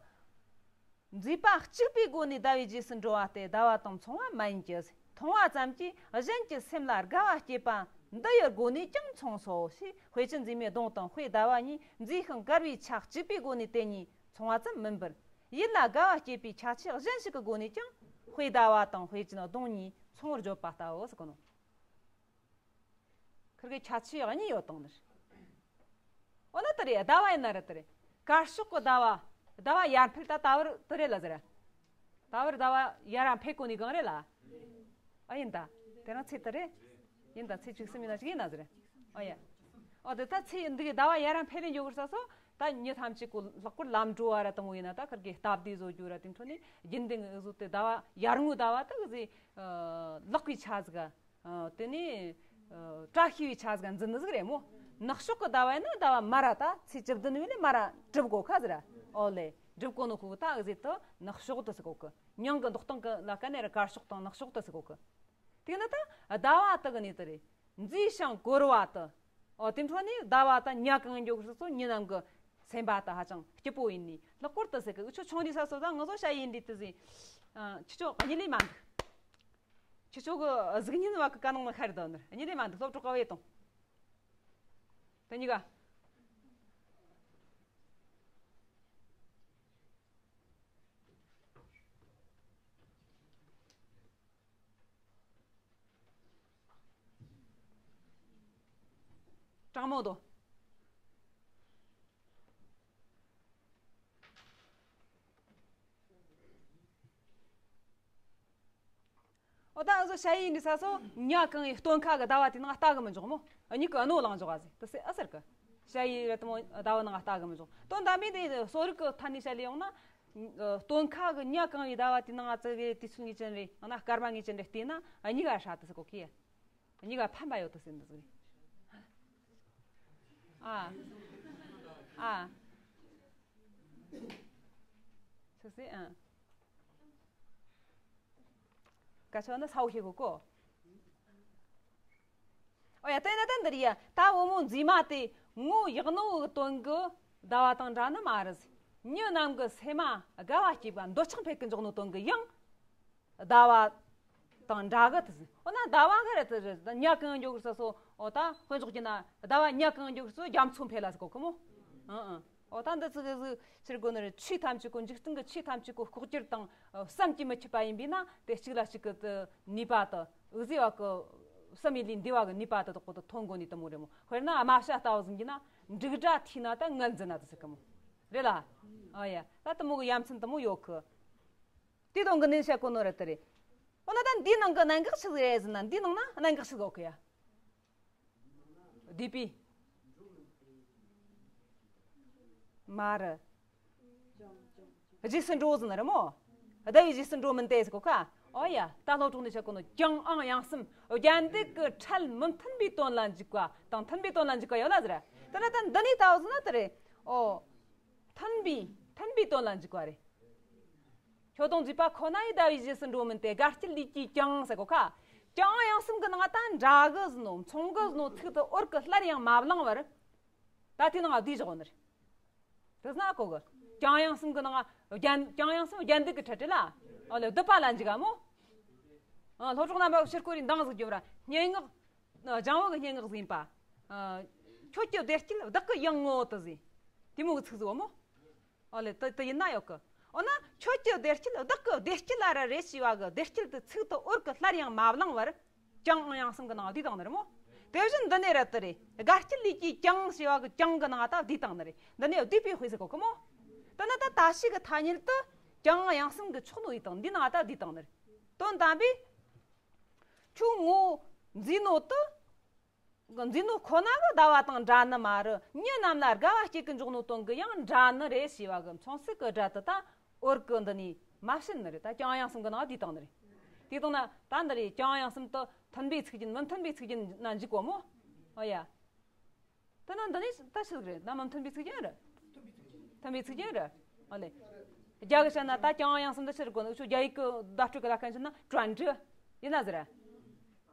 མཛེས་པ་གཅིག་པའི་སྒོ་ནས་ཟླ་བའི་རྗེས་སུ་འགྲོ་བ་སྟེ་ཟླ་བ་དང་མཚུངས་པ་མིན་གྱི། མཐོང་བ་ཙམ་གྱིས་གཞན་གྱི་སེམས་ལ་དགའ་བ་སྐྱེད་པ་འདི་ཡི་སྒོ་ནས་ཀྱང་མཚུངས་སོ་ཞེས། དཔེ་ཅན་མཛེས་མའི་གདོང་དང་དཔེ་ཟླ་བ་གཉིས་མཛེས་ཤིང་དཀར་བའི་ཆ་གཅིག་པའི་སྒོ་ནས་དེ་གཉིས་མཚུངས་པ་ཙམ་མིན་པར། ཡིད་ལ་དགའ་བ་སྐྱེད་པའི་ཁྱད་ཆོས་གཞན་ཞིག་གི་སྒོ་ནས་ཀྱང་དཔེ་ཟླ་བ་དང་དཔེ་ཅན་གདོང་གཉིས་མཚུངས་པར་བརྗོད་པ་ལྟ་བུ་ཟེར་གོ་ནོ། ཁིར་གི་ཁྱད་ཆོས་གཉིས་ཡོད་དང་ནི། འོ་ན་དེ་རེད། ཟླ་བ་ཡིན་ན་རེད་དེ་རེད། དཀར་ཕྱོགས་གི་ཟླ་བ། ཟླ་བ་ཡར་འཕེལ་ད་ད་བར་དེ་རེད་ལ་ཟེར། ད་བར་ཟླ་བ་ཡར་འཕེལ་གོ་ནི་གང་རེད་ལ། ཨ་ཡིན་ད། དེ་རང་ཚེ་དེ་རེད། ཡིན་ད་ཚེ་བཅུ་གསུམ་ཡིན་ན་ཞིག་ཡིན་ན་ཟེར། ཨ་ཡ། དེ་ད་ཚེ་འདི་གི་ཟླ་བ་ཡར་ར་འཕེལ་ནས་འགྱོ་གི་ས་སོ། ད་མྱི་ཐམས་ཅད་ཀོ་ལྷག་པར་ལམ་འགྲོ་བ་ར་དང་བོ་ཡིན་ན་ད་ཁར་གི་སྟབས་བདེ་བཟོ་རྒྱུ་ར་དེ་འཕྲོ་ནས་རྒྱུན་ལྡན་གི་བཟོ་དེ་ཟླ་བ་ཡར་ངོའི་ཟླ་བ་ད་གི་ཟི་ལག་པའི་ཆ་ཟིག་ག་དེ་ནས་བཀྲ་ཤིས་པའི་ཆ་ཟིག་ག་འཛིན་ནི་ཟིག་རེད་མོ། ནག་ཕྱོགས་གི་ཟླ་བ་ཡིན་ན་ཟླ་བ་མ་ར་ད་ཚེ་བཅུ་བདུན་བས་ལས་མ་ར་གྲུབ་གོ་ཁ་ཟིག་ར། ཨོ་ལེ་གྲུབ་གོ་ནོ་ཁོ་ད་གི་ཟི་ད་ནག་ཕྱོགས་དུ་ཟིག་གོ་གི། མྱང་གི་མདོག་སྟངས་གི་ལ་ཀ་ནས་ར་དཀར་ཕྱོགས་དང་ནག་ཕྱོགས་དུ་ཟིག་གོ་གི། དེ་ན་ད་ཟླ་བ་དག་ནས་དེ་རེད། མཛེས་ཤིང་གོར་བ་དུ། ཨོ་དེ་འཕྲོ་ནས་ཟླ་བ་དང་ཉ་གང་འགྱོ་གི་སོ་མྱི་རྣམས་ཀྱི་སེམས་པ་དུ་ཧ་ཅང་སྐྱིད་པོ་ཡིན་ནི་ལྷག་པར་དུ་ཟེར་གི་འུ་ཆོ་ཆུང་དུས་ས་སོ་ད་ང་ཚོ་ཞ་ཡི་འདི་དུ་ཟིན། ཁྱེད་ཆོ་གཉིད་ལས་མ་འདུག་ཁྱེད་ཆོ་གི་གཟུགས་བརྙན་བ་གི་ཀ་ནང་ན་ཤར་དོ་ནར་གཉིད་ལས་མ་འདུག་སློབ་གྲོགས་ཀ་བས་དང་། དེ་གཉིས་ཀ་གྲང་མོ་དོ། ཨོ་ད་ཨ་ཟོ་ཞ་ཡི་འདི་ས་སོ་ཉ་གང་ཡི་སྟོན་ཁ་གི་ཟླ་བ་དེ་ནང་ལྟ་གི་མི་འཇོག་མོ། ཨ་ཉིད་ཀྱི་ཨ་ནོ་ལངས་འཇོག་ཨ་ཟེ་དུ་སེ་ཨ་ཟེར་གི། ཞ་ཡི་ར་དུ་མོ་ཟླ་བ་ནང་ལྟ་གི་མི་འཇོག་དོན་དམ་པའི་དེ་གསོ་རིག་གི་ཐད་ནས་བཤད་ལེ་ཡོང་ན། སྟོན་ཁ་གི་ཉ་གང་ཡི་ཟླ་བ་དེ་ནང་ཨ་ཙི་གི་དུས་ཚོད་ངེས་ཅན་རེད་ཨ་ན་སྐར་མ་ངེས་ཅན་རེད་བལྟས་ན་ཨ་ཉིད་ཀ་ཧྲ་དུ་སེ་གོ་ཁི་ཡ། གཉིས་ཀ་ཕན་པ་ཡོད་དུ་ཟིན་འདུག་ཟིན། ཨ། ཨ། ཆུ་སྲིན་ཨ། ཀ་ཆོ་ནི་ས་བོ་ཤེས་གོ་གོ། ཨོ་ཡ་དེ་ན་ད་འདིར་ཡ་ད་བུ་མོ་མཛེས་མ་དེ་ངོ་ཡག་ནོ་གི་དོན་གི་ཟླ་བ་དང་འདྲ་ནི་མ་རེད། མྱི་རྣམས་གི་སེམས་མ་དགའ་བ་སྐྱེས་པ་འདོད་ཆགས་འཕེལ་གི་འཇོག་ནོ་དོན་གི་ཡང་། ཟླ་བ་དང་འདྲ་གི་དེ་ཟིན། འོ་ན་ཟླ་བ་ག་རེ་དེ་རེད་ཉ་གང་འགྱོ་གི་ས་སོ་འོ་ད་དཔེ་འཇོག་གི་ན་ཟླ་བ་ཉ་གང་འགྱོ་གི་ས་སོ་རྒྱ་མཚོ་འཕེལ་ལ་ཟེར་གོ་གི་མོ། ཨང་ཨང་། འོ་ད་འདི་ཚིག་གི་ཟིག་ཕྱིར་དགོས་ནི་རེད། ཆོས་ཐམས་ཅད་ཀོ་འཇིག་རྟེན་གི་ཆོས་ཐམས་ཅད་ཀོ་ལྐོག་གྱུར་དང་བསམ་གྱིས་མི་ཁྱབ་པ་ཡིན་པས་ན་དེ་གཅིག་ལ་གཅིག་གི་དུ་ནུས་པ་དུ་འུ་ཟེ་བ་གི་བསམ་ཡིན་ལས་འདི་བ་གི་ནུས་པ་དུ་དག་གོ་དུ་ཐོན་དགོས་ནི་དུ་མོ་རེད་མོ། དཔེར་ན་དམའ་བྱ་ལྟ་བུ་ཟིན་གྱི་ན་འབྲུག་སྒྲ་ཐོས་ན་ད་ངལ་འཛིན་ན་དུ་ཟེར་གི་མོ། རེད་ལ། ཨ་ཡ་ད་དུ་མོ་གི་ཡ་མཚན་དུ་མོ་ཡོད་གི། དེ་དོན་གི་ནི་བཤད་གོ་ནོ་རེད་དེ་རེད། འོ་ན་ད་འདིའི་ནང་གི་གནད་འགག་ཆི་ཟིག་རེད་ཟེར་ན་འདིའི་ནང་ན་གནད་འགག་ཆི་ཟིག་ཡོད་གི་ཡ། བསྡུས་པའི། མ་རེད། རྗེས་སུ་འགྲོ་ཟེར་ན་རེད་མོ། ཟླ་བའི་རྗེས་སུ་འགྲོ་མིན་ཏེ་ཟེར་གོ་ཁ། ཨོ་ཡ་ད་སློབ་གྲོགས་ནས་བཤད་གོ་ནོ་ཀྱང་ཨང་ཡང་སེམས་རྒྱ་འདེགས་ཀྱི་ཕྲད་མི་མཐུན་པའི་དོན་ལ་འཇུག་པ་དང་མཐུན་པའི་དོན་ལ་འཇུག་པ་ཡོད་ལ་ཟེར། དེ་ལ་ད་འདི་ནས་ལྟ་བ་ཟེར་ན་དེ་རེད། ཨོ། མཐུན་པའི་མཐུན་པའི་དོན་ལ་འཇུག་པ་རེད། ཁྱོད་དང་མཛེས་པ་ཁོ་ན་ཡི་ཟླ་བའི་རྗེས་སུ་འགྲོ་མིན་ཏེ་དགའ་སྐྱིད་ལས་ཀྱིས་ཀྱང་ཟེར་གོ་ཁ། ཀྱང་ཡང་སེམས་ཀྱི་ནང་ད་འདྲ་གི་ཟིན་ནོ་མཚུངས་གི་ཟིན་ནོ་ཚིག་ཏུ་འོར་གི་སླར་ཡང་མ་བླང་བར། ད་དེའི་ནང་བསྡུས་བཞག་ནི་རེད། དེ་ཟེར་ན་གོ་གི། ཀྱང་ཡང་སེམས་ཀྱི་ནང་རྒྱན་ཀྱང་ཡང་སེམས་རྒྱན་འདུག་གི་ཁྲ་ཁྲི་ལ། ཨོ་ལེ་བསྡུ་བ་ལ་འཇུག་ག་མོ། ཨ་སློབ་གྲོགས་རྣམ་པ་ཕྱིར་སྐོར་རིང་འདང་ཟིག་རྒྱོབ་ར་སྙན་ངག་ལྗང་བུ་གི་སྙན་ངག་ཟིན་པ། ཨ་ཁྱོད་ཀྱི་བདེ་སྐྱིད་བདག་གི་ཡང་ངོ་དུ་ཟིན། དེ་མོ་གི་ཚིག་ཟིག་འོ་མོ། ཨོ་ལེ་དེ་དེ་ཡིན་ན་ཡོད་གི། འོ་ན་ཁྱོད་ཀྱི་བདེ་སྐྱིད་བདག་གི་བདེ་སྐྱིད་ལ་ར་རེ་ཞི་བ་གི་བདེ་སྐྱིད་དུ་ཚིག་ཏུ་འོར་གི་སླར་ཡང་མ་བླང་བར། ཀྱང་ཨང་ཡང་སེམས་གི་ནང་བསྡུས་བཏང་ནི་རེད་མོ། དེ་བཞིན་འདི་ནས་ར་དེ་རེད། དགའ་སྐྱིད་ལས་ཀྱིས་ཀྱང་ཞི་བ་གི་ཀྱང་གི་ནང་ད་བསྡུས་བཏང་ནི་རེད། འདི་ནས་བསྡུས་པའི་དཔེ་ཟེར་གོ་གི་མོ། དེ་ནི་ད་ད་ཞིག་གི་ཐ་སྙད་དུ་ཀྱང་ཨང་ཡང་སེམས་གི་ཕྱོགས་ནོ་ཡིས་དང་འདི་ནང་ད་བསྡུས་བཏང་ནི་རེད། དོན་དམ་པའི། ཁྱོད་ངོ་མཛེས་ནོ་དུ། མཛེས་ནོ་ཁོ་ན་གི་ཟླ་བ་དང་འདྲ་ནི་མ་རེད། མྱི་རྣམས་ལ་དགའ་བ་སྐྱེད་ཀྱི་འཇོག་ནོ་དོན་གི་ཡང་འདྲ་ནི་རེད་ཞེས་པ་གི་མཚུངས་གསལ་གི་སྒྲ་དུ་ད་འོར་གི་འདི་ནི་མ་བྱིན་ནི་རེད། ད་ཀྱང་ཡང་སེམས་གི་ནང་བསྡུས་བཏང་ནི་རེད། དེ་དང་ན་ད་འདི་རེད། ཀྱང་ཡང་སེམས་དུ་མཐུན་པའི་ཚིག་རྒྱན་མི་མཐུན་པའི་ཚིག་རྒྱན་ན་འཇུག་གོ་མོ། ཨོ་ཡ། ད་ན་འདི་ནི་ད་ཆི་ཟིག་རེད། ད་མི་མཐུན་པའི་ཚིག་རྒྱན་རེད། མཐུན་པའི་ཚིག་རྒྱན་རེད། ཨོ་ལེ། རྒྱ་གི་བཤད་ན་ད་ཀྱང་ཡང་སེམས་དུ་ཕྱིར་གོ་ནི་འུ་ཆོ་རྒྱ་ཡིག་གི་བརྡ་སྤྲོད་གི་ལ་ཁན་བཤད་ན་ཀྲན་ཀྲི་ཡིན་ན་ཟེར།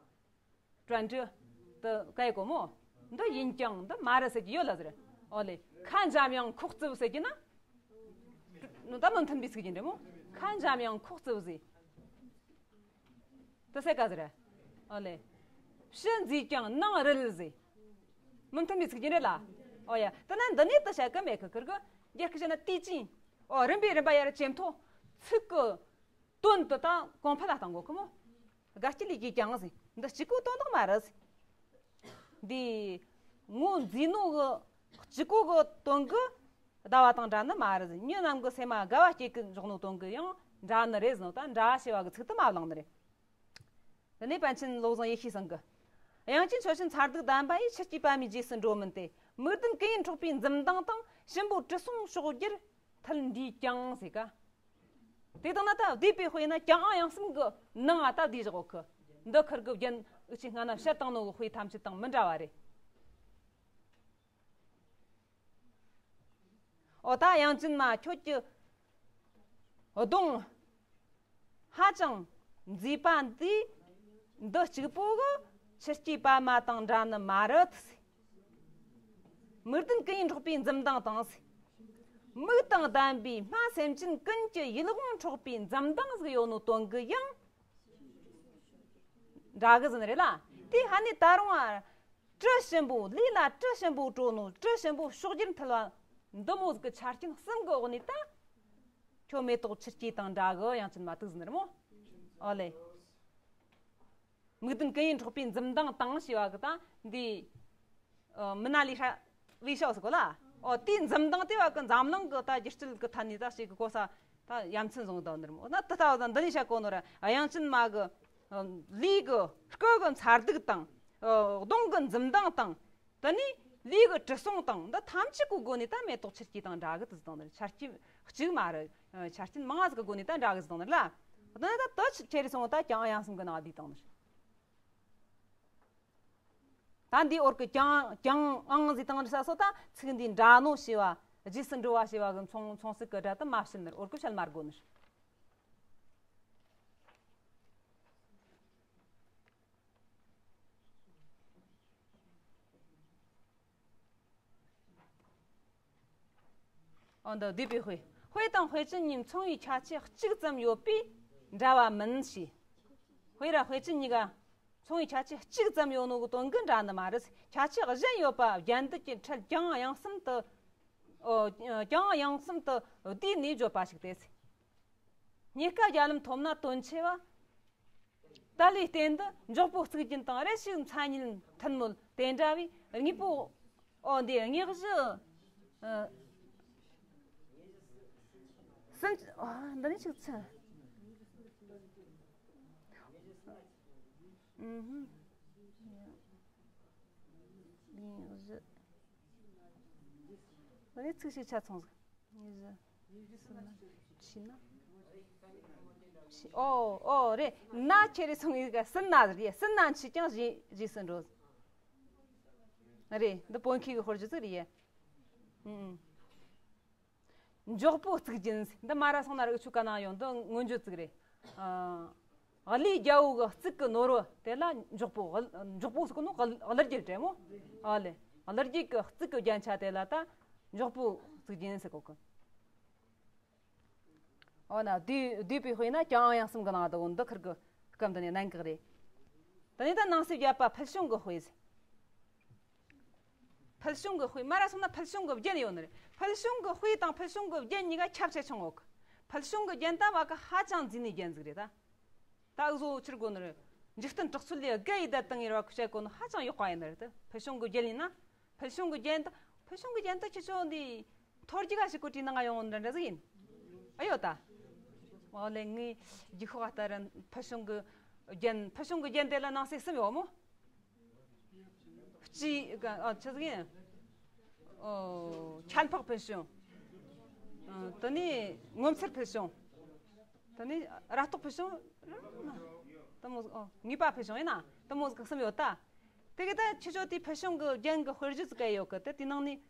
ཀྲན་ཀྲི། དུ་ག་ཡི་གོ་མོ། འདི་ཡིན་ཀྱང་འདི་མ་རེད་ཟེར་གྱི་ཡོད་ལ་ཟེར། ཨོ་ལེ། ཁ་འཇམ་ཡང་ཁོག་རྩིབ་ཟེར་གྱི་ན། ད་མི་མཐུན་པའི་ཚིག་རྒྱན་རེད་མོ། ཁ་འཇམ་ཡང་ཁོག་རྩིབ་ཟེར། དུ་ཟེར་ག་ཟེར། ཨོ་ལེ། ཕྱི་མཛེས་ཀྱང་ནང་རལ་ཟེར། མི་མཐུན་པའི་ཚིག་རྒྱན་རེད་ལ། ཨོ་ཡ། དེ་ན་འདི་ནས་དུ་བཤད་གི་མེད་གི་ཁིར་གི། རྒྱ་སྐད་བཤད་ན་ཏི་ཅིང་། ཨོ་རིམ་པས་རིམ་པ་ཡར་ཇེ་མཐོ། ཚིག་གི་དོན་དུ་དང་གོང་འཕེལ་ལ་གཏང་དགོས་ཁོ་མོ། དགའ་སྐྱིད་ལས་ཀྱིས་ཀྱང་ཟེར། འདི་གཅིག་པོའི་དོན་དག་མ་རེད་ཟེར། འདི་ངོ་མཛེས་ནོ་གི་གཅིག་པོ་གི་དོན་གི་ཟླ་བ་དང་འདྲ་ནི་མ་རེད་ཟེར། མྱི་རྣམས་ཀྱི་སེམས་མ་དགའ་བ་སྐྱེད་ཀྱི་འཇོག་ནོ་དོན་གི་ཡང་འདྲ་ནི་རེད་ཟེར་ནོ་ད་འདྲ་ཞེས་པ་གི་ཚིག་དུ་མ་བླངས་ནི་རེད། དེ་ནས་པཎ་ཆེན་བློ་བཟང་ཡེ་ཤེས་ཚང་གི། དབྱངས་ཅན་ཆོས་ཅན་མཚར་སྡུག་ལྡན་པ་ཡི། ཆུ་སྐྱེས་པདྨའི་རྗེས་སུ་འགྲོ་མིན་ཏེ། མིག་ལྡན་ཀུན་ཡིད་འཕྲོག་པའི་འཛུམ་མདངས་དང་། གཤིན་པོ་དྲི་བསུང་གཤོག་སྒྱུར་ཐལ་འདིས་ཀྱང་ཟེར་ག་དེ་དང་ན་ད་བསྡུས་པའི་དཔེ་ན་ཀྱང་དབྱངས་གསུམ་གི་ནང་ང་ད་བསྡུས་བཞག་གི་འདི་ཁུར་གི་རྒྱན་འུ་ཆོས་སྔ་ན་བཤད་བཏང་ནོ་གི་དཔེ་ཐམས་ཅད་དང་མི་འདྲ་བ་རེད། འོ་ད་དབྱངས་ཅན་མ་ཁྱོད་ཀྱི་གདོང་ཧ་ཅང་མཛེས་པ་འདི་འདི་གཅིག་པོ་གི་ཆུ་སྐྱེས་པདྨ་དང་འདྲ་ནི་མ་རེད། མིག་ལྡན་ཀུན་ཡིད་འཕྲོག་པའི་འཛུམ་མདངས་དང་། མིག་དང་ལྡན་པའི་སྨྲ་སེམས་ཅན་ཀུན་གྱི་ཡིད་དབང་འཕྲོག་པའི་འཛུམ་མདངས་ཟིག་ཡོད་ནོ་དོན་གི་ཡང་འདྲ་གི་ཟིན་རེད་ལ། དེ་ཧ་ནི་ད་རུང་ཨ། དྲི་ཞིམ་པོ་ལུས་ལ་དྲི་ཞིམ་པོ་བྲོ་ནོ་དྲི་ཞིམ་པོ་གཤོག་སྒྱུར་འཐུལ་བ་འདི་མོ་ཟིག་གི་ཆ་རྐྱེན་གསུམ་གི་འོག་ནས་ད། ཁྱོད་མེ་ཏོག་ཆུ་སྐྱེས་དང་འདྲ་གི་དབྱངས་ཅན་མ་དུག་ཟིན་རེད་མོ། ཨོ་ལེ། མིག་ལྡན་ཀུན་ཡིད་འཕྲོག་པའི་འཛུམ་མདངས་དང་ཞེས་པ་གི་ད་འདི། མི་ན་ལི་ཧྲ་བི་ཤའོ་སི་གོ་ལ། ཨོ་དེའི་འཛུམ་མདངས་དེ་བ་གི་འཛམ་གླིང་གི་ད་སྒྱུ་རྩལ་གི་ཐད་ནས་ད་ཞིག་གི་གོ་ས་ད་ཡ་མཚན་བཟུང་གི་ད་འདིར་མོ་ན་ད་ད་ད་འདི་ནས་བཤད་གོ་ནོ་ར་དབྱངས་ཅན་མ་གི་ལུས་གི་སྐུ་གི་མཚར་སྡུག་དང་། གདོང་གི་འཛུམ་མདངས་དང་། དེ་ནས་ལུས་གི་དྲི་བསུང་དང་འདི་ཐམས་ཅད་ཀྱི་སྒོ་ནས་ད་མེ་ཏོག་ཆུ་སྐྱེས་དང་འདྲ་གི་དུ་དང་ནི་ཆ་རྐྱེན་གཅིག་མ་རེད། ཆ་རྐྱེན་མང་ང་ཟིག་གི་སྒོ་ནས་ད་འདྲ་གི་དུ་དང་ནི་ལ། དེ་ནས་ད་དུ་ཆེ་རེ་སོང་ད་ཀྱང་དབྱངས་གསུམ་གི་ནང་ལ་དུས་དང་ནི། ད་འདིའི་འོར་གི་ཀྱང་ཀྱང་ཨང་ཟིག་དང་ནི་ས་སོ་ད་ཚིག་འདི་འདྲ་ནོ་ཞེས་པ་རྗེས་སུ་འགྲོ་བ་ཞེས་པ་གི་མཚུངས་མཚུངས་སུ་གི་སྒྲ་དུ་མ་བྱིན་ནི་འོར་གི་བཤད་མ་དགོས་ནི། འོ་འདི་བསྡུས་པའི་དཔེ། དཔེ་དང་དཔེ་ཅན་གཉིས་མཚུངས་པའི་ཁྱད་ཆོས་གཅིག་ཙམ་ཡོད་པས་འདྲ་བ་མིན་ཞེས། དཔེ་ར་དཔེ་ཅན་གཉིས་ཀ་མཚུངས་པའི་ཁྱད་ཆོས་གཅིག་ཙམ་ཡོད་ནོ་གི་དོན་གི་འདྲ་ནི་མ་རེད། ཁྱད་ཆོས་གཞན་ཡོད་པ་རྒྱན་འདི་གི་ཁྲལ་ཀྱང་དབྱངས་གསུམ་དུ། ཨོ། ཀྱང་དབྱངས་གསུམ་དུ་བསྡུས་ནས་བརྗོད་པ་ཞིག་སྟེ། རྙེད་དཀའ་རྒྱ་ལམ་ཐོབ་ན་དོན་ཆེ་བ། ད་ལོའི་རྟེན་འདི་མགྱོགས་པོ་གཙུག་རྒྱན་དང་རེ་ཞིག་མཚན་ཉིད་མཐུན་མོད་དེ་འདྲ་བའི་དངོས་པོ། ཨོ་འདི་དངོས་གཞི། ཨ། སུམ། ཨ་འདི་ནི་ཆིག་ཚན། ཨུ་ཧུམ། དངོས་གཞི། འདི་ནི་ཚིག་ཞིག་ཆ་ཚང་ཟིག་དངོས་གཞི། ཕྱི་ན། ཕྱི། ཨོ་ཨོ་རེད། ན་ཁྱེར་རེ་སོང་ཡིན་ག་སུན་ན་རེད། སུན་ན་འཆི་ཀྱང་རྗེས་རྗེས་སུ་འགྲོ། རེད། འདི་པོན་ཁི་གི་ཧོར་རྒྱུ་ཚིག་རེད། ཨུམ། མགྱོགས་པོ་གཙུག་རྒྱན། འདི་མ་ར་སོང་ན་རིག་ཆུ་ག་ན་ཡོང་འདི་མངོན་བརྗོད་ཚིག་རེད། ཨ། གླུའི་རྒྱལ་པོ་གི་གཙུག་གི་ནོར་བུ་དེ་ལ་མགྱོགས་པོ། མགྱོགས་པོ་ཟེར་གོ་ནོ་གླུ་རྒྱལ་རེད་མོ། ཨ་ལེ། གླུ་རྒྱལ་གི་གཙུག་གི་རྒྱན་ཆ་དེ་ལ་ད་མགྱོགས་པོ་གཙུག་རྒྱན་ཟེར་གོ་གི། འོ་ན་བསྡུས་བསྡུས་པའི་དཔེ་ན་ཀྱང་དབྱངས་གསུམ་གི་ནང་དུ་འདི་ཁུར་གི་སྐབས་འདི་ནས་གནད་འགག་རེད། དེ་ནས་ད་ནང་གསེས་བརྒྱད་པ་ཕུལ་བྱུང་གི་དཔེ་ཟེར། ཕུལ་བྱུང་གི་དཔེ་མ་ར་སོང་ན་ཕུལ་བྱུང་གི་རྒྱན་ཡོད་ནི་རེད། ཕུལ་བྱུང་གི་དཔེ་དང་ཕུལ་བྱུང་གི་རྒྱན་གཉིས་ཀ་ཁྱབ་ཆེ་ཆུང་ཡོད་གི། ཕུལ་བྱུང་གི་རྒྱན་ད་བ་གི་ཧ་ཅང་མཛེས་ནི་རྒྱན་ཟིག་རེད་ད། ད་འུ་ཟོ་ཆི་རེད་གོ་ནི་རེད། འཇིག་རྟེན་དྲག་རྩལ་ལས་བརྒལ་ཡི་ད་བཏང་ཡིན་ར་བ་བཤད་གོ་ནི་ཧ་ཅང་ཡག་པ་ཡིན་ནི་རེད་ད། ཕུལ་བྱུང་གི་རྒྱན་ཡིན་ན། ཕུལ་བྱུང་གི་རྒྱན་ད། ཕུལ་བྱུང་གི་རྒྱན་ད་ཁྱེད་ཚོ་འདི་ཐོ་རྒྱུ་ག་ཞིག་གོ་བྲིས་ནང་ང་ཡོང་འདྲ་འདྲ་ཟིག་ཡིན། ཨ་ཡོད་ད། ཨོ་ལེ་ངའི་རྒྱུགས་ཤོག་ལྟར་ཕུལ་བྱུང་གི་རྒྱན། ཕུལ་བྱུང་གི་རྒྱན་དེ་ལ་ནང་གསེས་གསུམ་ཡོད་མོ། སྤྱི། ཨ་ཆི་ཟིག་ཡིན། ཨོ། ཁྱད་འཕགས་ཕུལ་བྱུང་། ཨ་དེ་ནས་ངོ་མཚར་ཕུལ་བྱུང་། དེ་ནས་ར་སྟོགས་ཕུལ་བྱུང་། དེ་མོ་ཟིག་ཨོ་ངེས་པ་ཕུལ་བྱུང་ཡིན་ན་དེ་མོ་ཟིག་གསུམ་ཡོད་ད། དེ་གི་ད་ཁྱེད་ཚོ་དེ་ཕུལ་བྱུང་གི་རྒྱན་གི་དཔེར་བརྗོད་ཟིག་ག་ཡོད་གི་དེ་དེ་ནང་ནས།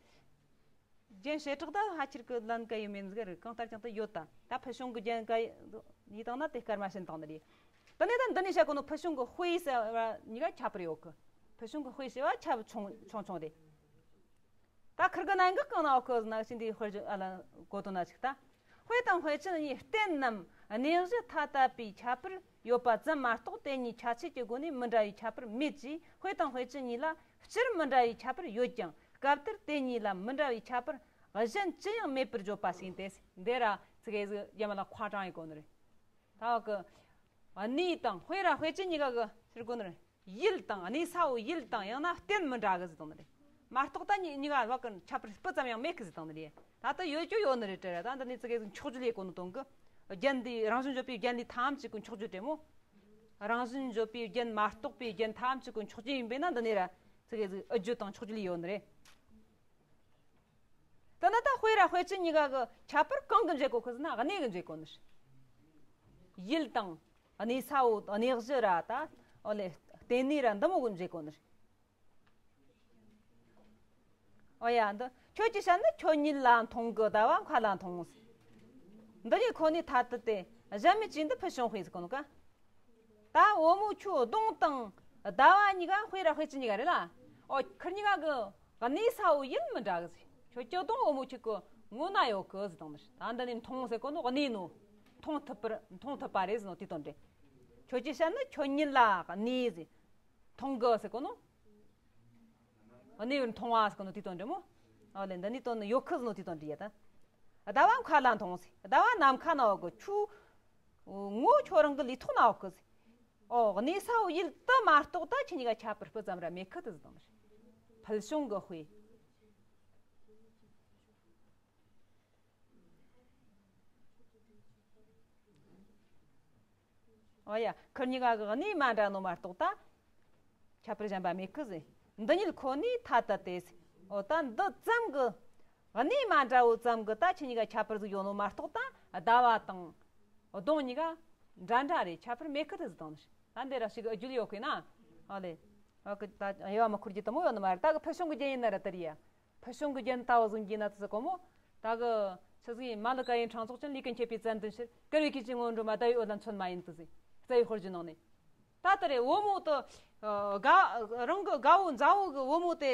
རྒྱན་བྱེ་བྲག་ད་ཕལ་ཆེར་གི་ལན་ག་ཡོད་མེད་ཟིག་རེད། གང་ལྟར་ཀྱང་ད་ཡོད་ད། ད་ཕུལ་བྱུང་གི་རྒྱན་ག་ཡིན་དང་ན་དེ་སྐར་མ་བྱིན་དང་ནི་རེད། ད་ནི་ད་འདི་ནས་བཤད་གོ་ནོ་ཕུལ་བྱུང་གི་དཔེ་ཟེར་བ་གཉིས་ཀ་ཁྱད་པར་ཡོད་གི། ཕུལ་བྱུང་གི་དཔེ་ཟེར་བ་ཁྱབ་ཆུང་ཆུང་ཆུང་རེད། ད་ཁུར་གི་གནད་འགག་གང་ན་འོ་ཁོ་ཟིག་ན་ཤི་འདིའི་དཔེར་བརྗོད་ཨ་ལ་གོ་དོན་ན་ཅིག་ད། དཔེ་དང་དཔེ་ཅན་གཉིས་རྟེན་ནམ་གནས་གཞི་ཐ་དད་པའི་ཁྱད་པར་ཡོད་པ་ཙམ་མ་གཏོགས་དེ་གཉིས་ཁྱད་ཆོས་ཀྱི་སྒོ་ནས་མི་འདྲ་བའི་ཁྱད་པར་མེད་ཅེས། དཔེ་དང་དཔེ་ཅན་གཉིས་ལ་སྤྱིར་མི་འདྲ་བའི་ཁྱད་པར་ཡོད་ཀྱང་སྐབས་དེར་དེ་གཉིས་ལ་མི་འདྲ་བའི་ཁྱད་པར་གཞན་ཅི་ཡང་མེད་པར་བརྗོད་པ་ཞིག་ཡིན་ཏེ། འདི་ར་ཚིག་གེ་ཟིག་ཡ་མ་ལ་ཁ་གྲངས་ཡི་གོ་ནི་རེད། ད་གི་གནས་དང་དཔེ་ར་དཔེ་ཅན་གཉིས་ཀ་གི་ཟེར་གོ་ནི་རེད། ཡུལ་དང་གནས་ས་བོ་ཡུལ་དང་ཡང་ན་རྟེན་མི་འདྲ་གི་ཟེར་དང་ནི་རེད། མ་གཏོགས་ད་གཉིས་གཉིས་ཀ་བ་གི་ཁྱད་པར་སྤུ་ཙམ་ཡང་མེད་གི་ཟེར་དང་ནི་རེད། ད་ལྟ་ཡོད་རྒྱུ་ཡོད་ནི་རེད་དྲ་ར། ད་འདི་ནི་ཙི་གེ་ཟིག་འཁྱོག་བརྗོད་ལས་གོ་ནི་དོན་གི། རྒྱན་འདི་རང་བཞིན་བརྗོད་པའི་རྒྱན་ལས་ཐམས་ཅད་གི་འཁྱོག་བརྗོད་རེད་མོ། རང་བཞིན་བརྗོད་པའི་རྒྱན་མ་གཏོགས་པའི་རྒྱན་ཐམས་ཅད་ཀྱི་འཁྱོག་རྒྱུ་ཡིན་པས་ན། འདི་ནས་ར་ཙི་གེ་ཟིག་ཨུ་རྒྱུད་དང་འཁྱོག་རྒྱུ་ཡོད་ནི་རེད། དེ་ན་ད་དཔེ་ར་དཔེ་ཅན་གཉིས་ཀ་གི་ཁྱད་པར་གང་གི་འབྱེད་གོ་གི་ཟེར་ན། གནས་གི་འབྱེད་གོ་ནི་རེད། ཡུལ་དང་གནས་ས་བོ། གནས་གཞི་ར། ད་ཨོ་ལེ་ལྟེ་གནས་ར་འདི་མོ་གི་འབྱེད་གོ་ནི་རེད། ཨོ་ཡ། འདི་ཁྱོད་ཀྱི་ཞལ་ནི་ཁྱོད་ཉིད་ལ་མཐོང་གི། ཟླ་བ་མཁའ་ལ་མཐོང་ཟེར། འདི་གཉིས་ཁོ་ནའི་མཐའ་དུ་སྟེ། གཞན་མི་གཅིག་འདི་ཕུལ་བྱུང་དཔེ་ཟེར་གོ་ནོ་ཀ། ད་བུ་མོ་ཁྱོད་གདོང་དང་ཟླ་བ་གཉིས་ཀ་དཔེ་ར་དཔེ་ཅན་གཉིས་ཀ་རེད་ལ། ཨོ་ཁིར་གཉིས་ཀ་གི་གནས་ས་བོ་ཡུལ་མི་འདྲ་གི་ཟེར། ཁྱོད་ཀྱི་གདོང་བུ་མོ་ཁྱོད་ཀྱི་ངོ་ན་ཡོད་གི་ཟེར་དང་ནི། ད་འདི་ནི་མཐོང་ཟེར་གོ་ནོ་གནས་ནོ། མཐོང་ཐུབ་པར་མཐོང་ཐུབ་པ་རེད་ཟེར་ནོ་དེའི་དོན་རེད། ཁྱོད་ཀྱི་ཞལ་ནི་ཁྱོད་ཉིད་ལ་གནས་ཟེར། མཐོང་གི་ཟེར་གོ་ནོ། གནས་པར་མཐོང་བ་ཟེར་གོ་ནོ་དེའི་དོན་རེད་མོ། ཨོ་ལེ་འདི་ནི་དོན་ནི་ཡོད་གི་ཟེར་ནོ་དེའི་དོན་རེད་ཡ། ད་ཟླ་བ་མཁའ་ལ་མཐོང་ཟེར། ཟླ་བ་ནམ་མཁའ་ན་ཡོད་གི། ཁྱོད་ངོ་ཁྱོད་རང་གི་ལུས་ཐོག་ན་ཡོད་གི་ཟེར། ཨོ་གནས་ས་བོ་ཡུལ་དུ་མ་གཏོགས་ད་ཁྱེད་གཉིས་ཀ་ཁྱད་པར་སྤུ་ཙམ་ར་མེད་གི་དེ་ཟེར་དང་ནི། ཕུལ་བྱུང་གི་དཔེ། ཨོ་ཡ། ཁིར་གཉིས་ཀ་གི་གནས་མ་འདྲ་ནོ་མ་གཏོགས་ད་ཁྱད་པར་གཞན་པ་མེད་གི་ཟེར། འདི་ཉིད་ཁོ་ནའི་མཐའ་དུ་སྟེ་ཟེར། ཨོ་ད་འདི་ཙམ་གི་གནས་མ་འདྲ་བོ་ཙམ་གི་ད་ཁྱེད་གཉིས་ཀ་ཁྱད་པར་ཟིག་ཡོད་ནོ་མ་གཏོགས། ད་ཟླ་བ་དང་གདོང་གཉིས་ཀ་འདྲ་འདྲ་རེད། ཁྱད་པར་མེད་གི་དེ་ཟེར་དང་ནི། ད་འདི་ར་ཞིག་རྒྱུད་ཡོད་གི་ན། ཨོ་ལེ། ཨོ་གི་ད་དབྱེ་བ་མི་འཁོར་རྒྱུ་དེ་མོ་ཡོད་ནི་མ་རེད། ད་གི་ཕུལ་བྱུང་གི་རྒྱན་ཡིན་ན་ར་དེ་རེད་ཡ། ཕུལ་བྱུང་གི་རྒྱན་ལྟ་བུ་ཟིག་གྱིས་ན་དེ་ཟེར་གོ་མོ། ད་གི་ཆི་ཟིག་ཡིན། མ་ལི་ཀ་ཡི་འཕྲེང་ཚོགས་ཅན། ལུས་ཀུན་མཁྱེན་པའི་ཙན་དན་ཕྱིར། བསྐལ་པའི་ཁྱད་ཅན་ངོ་བོར་འགྲོ་མ། ཟླ་བའི་འོད་ལ་མཚོན་མ་ཡིན་དུ་ཟེར། རྩ་བའི་དཔེར་བརྗོད་ནང་ནས། ད་དེ་རེད། བུ་མོ་དེ་དགའ་རང་གི་དགའ་བོ་མཛའ་བོ་གི་བུ་མོ་དེ་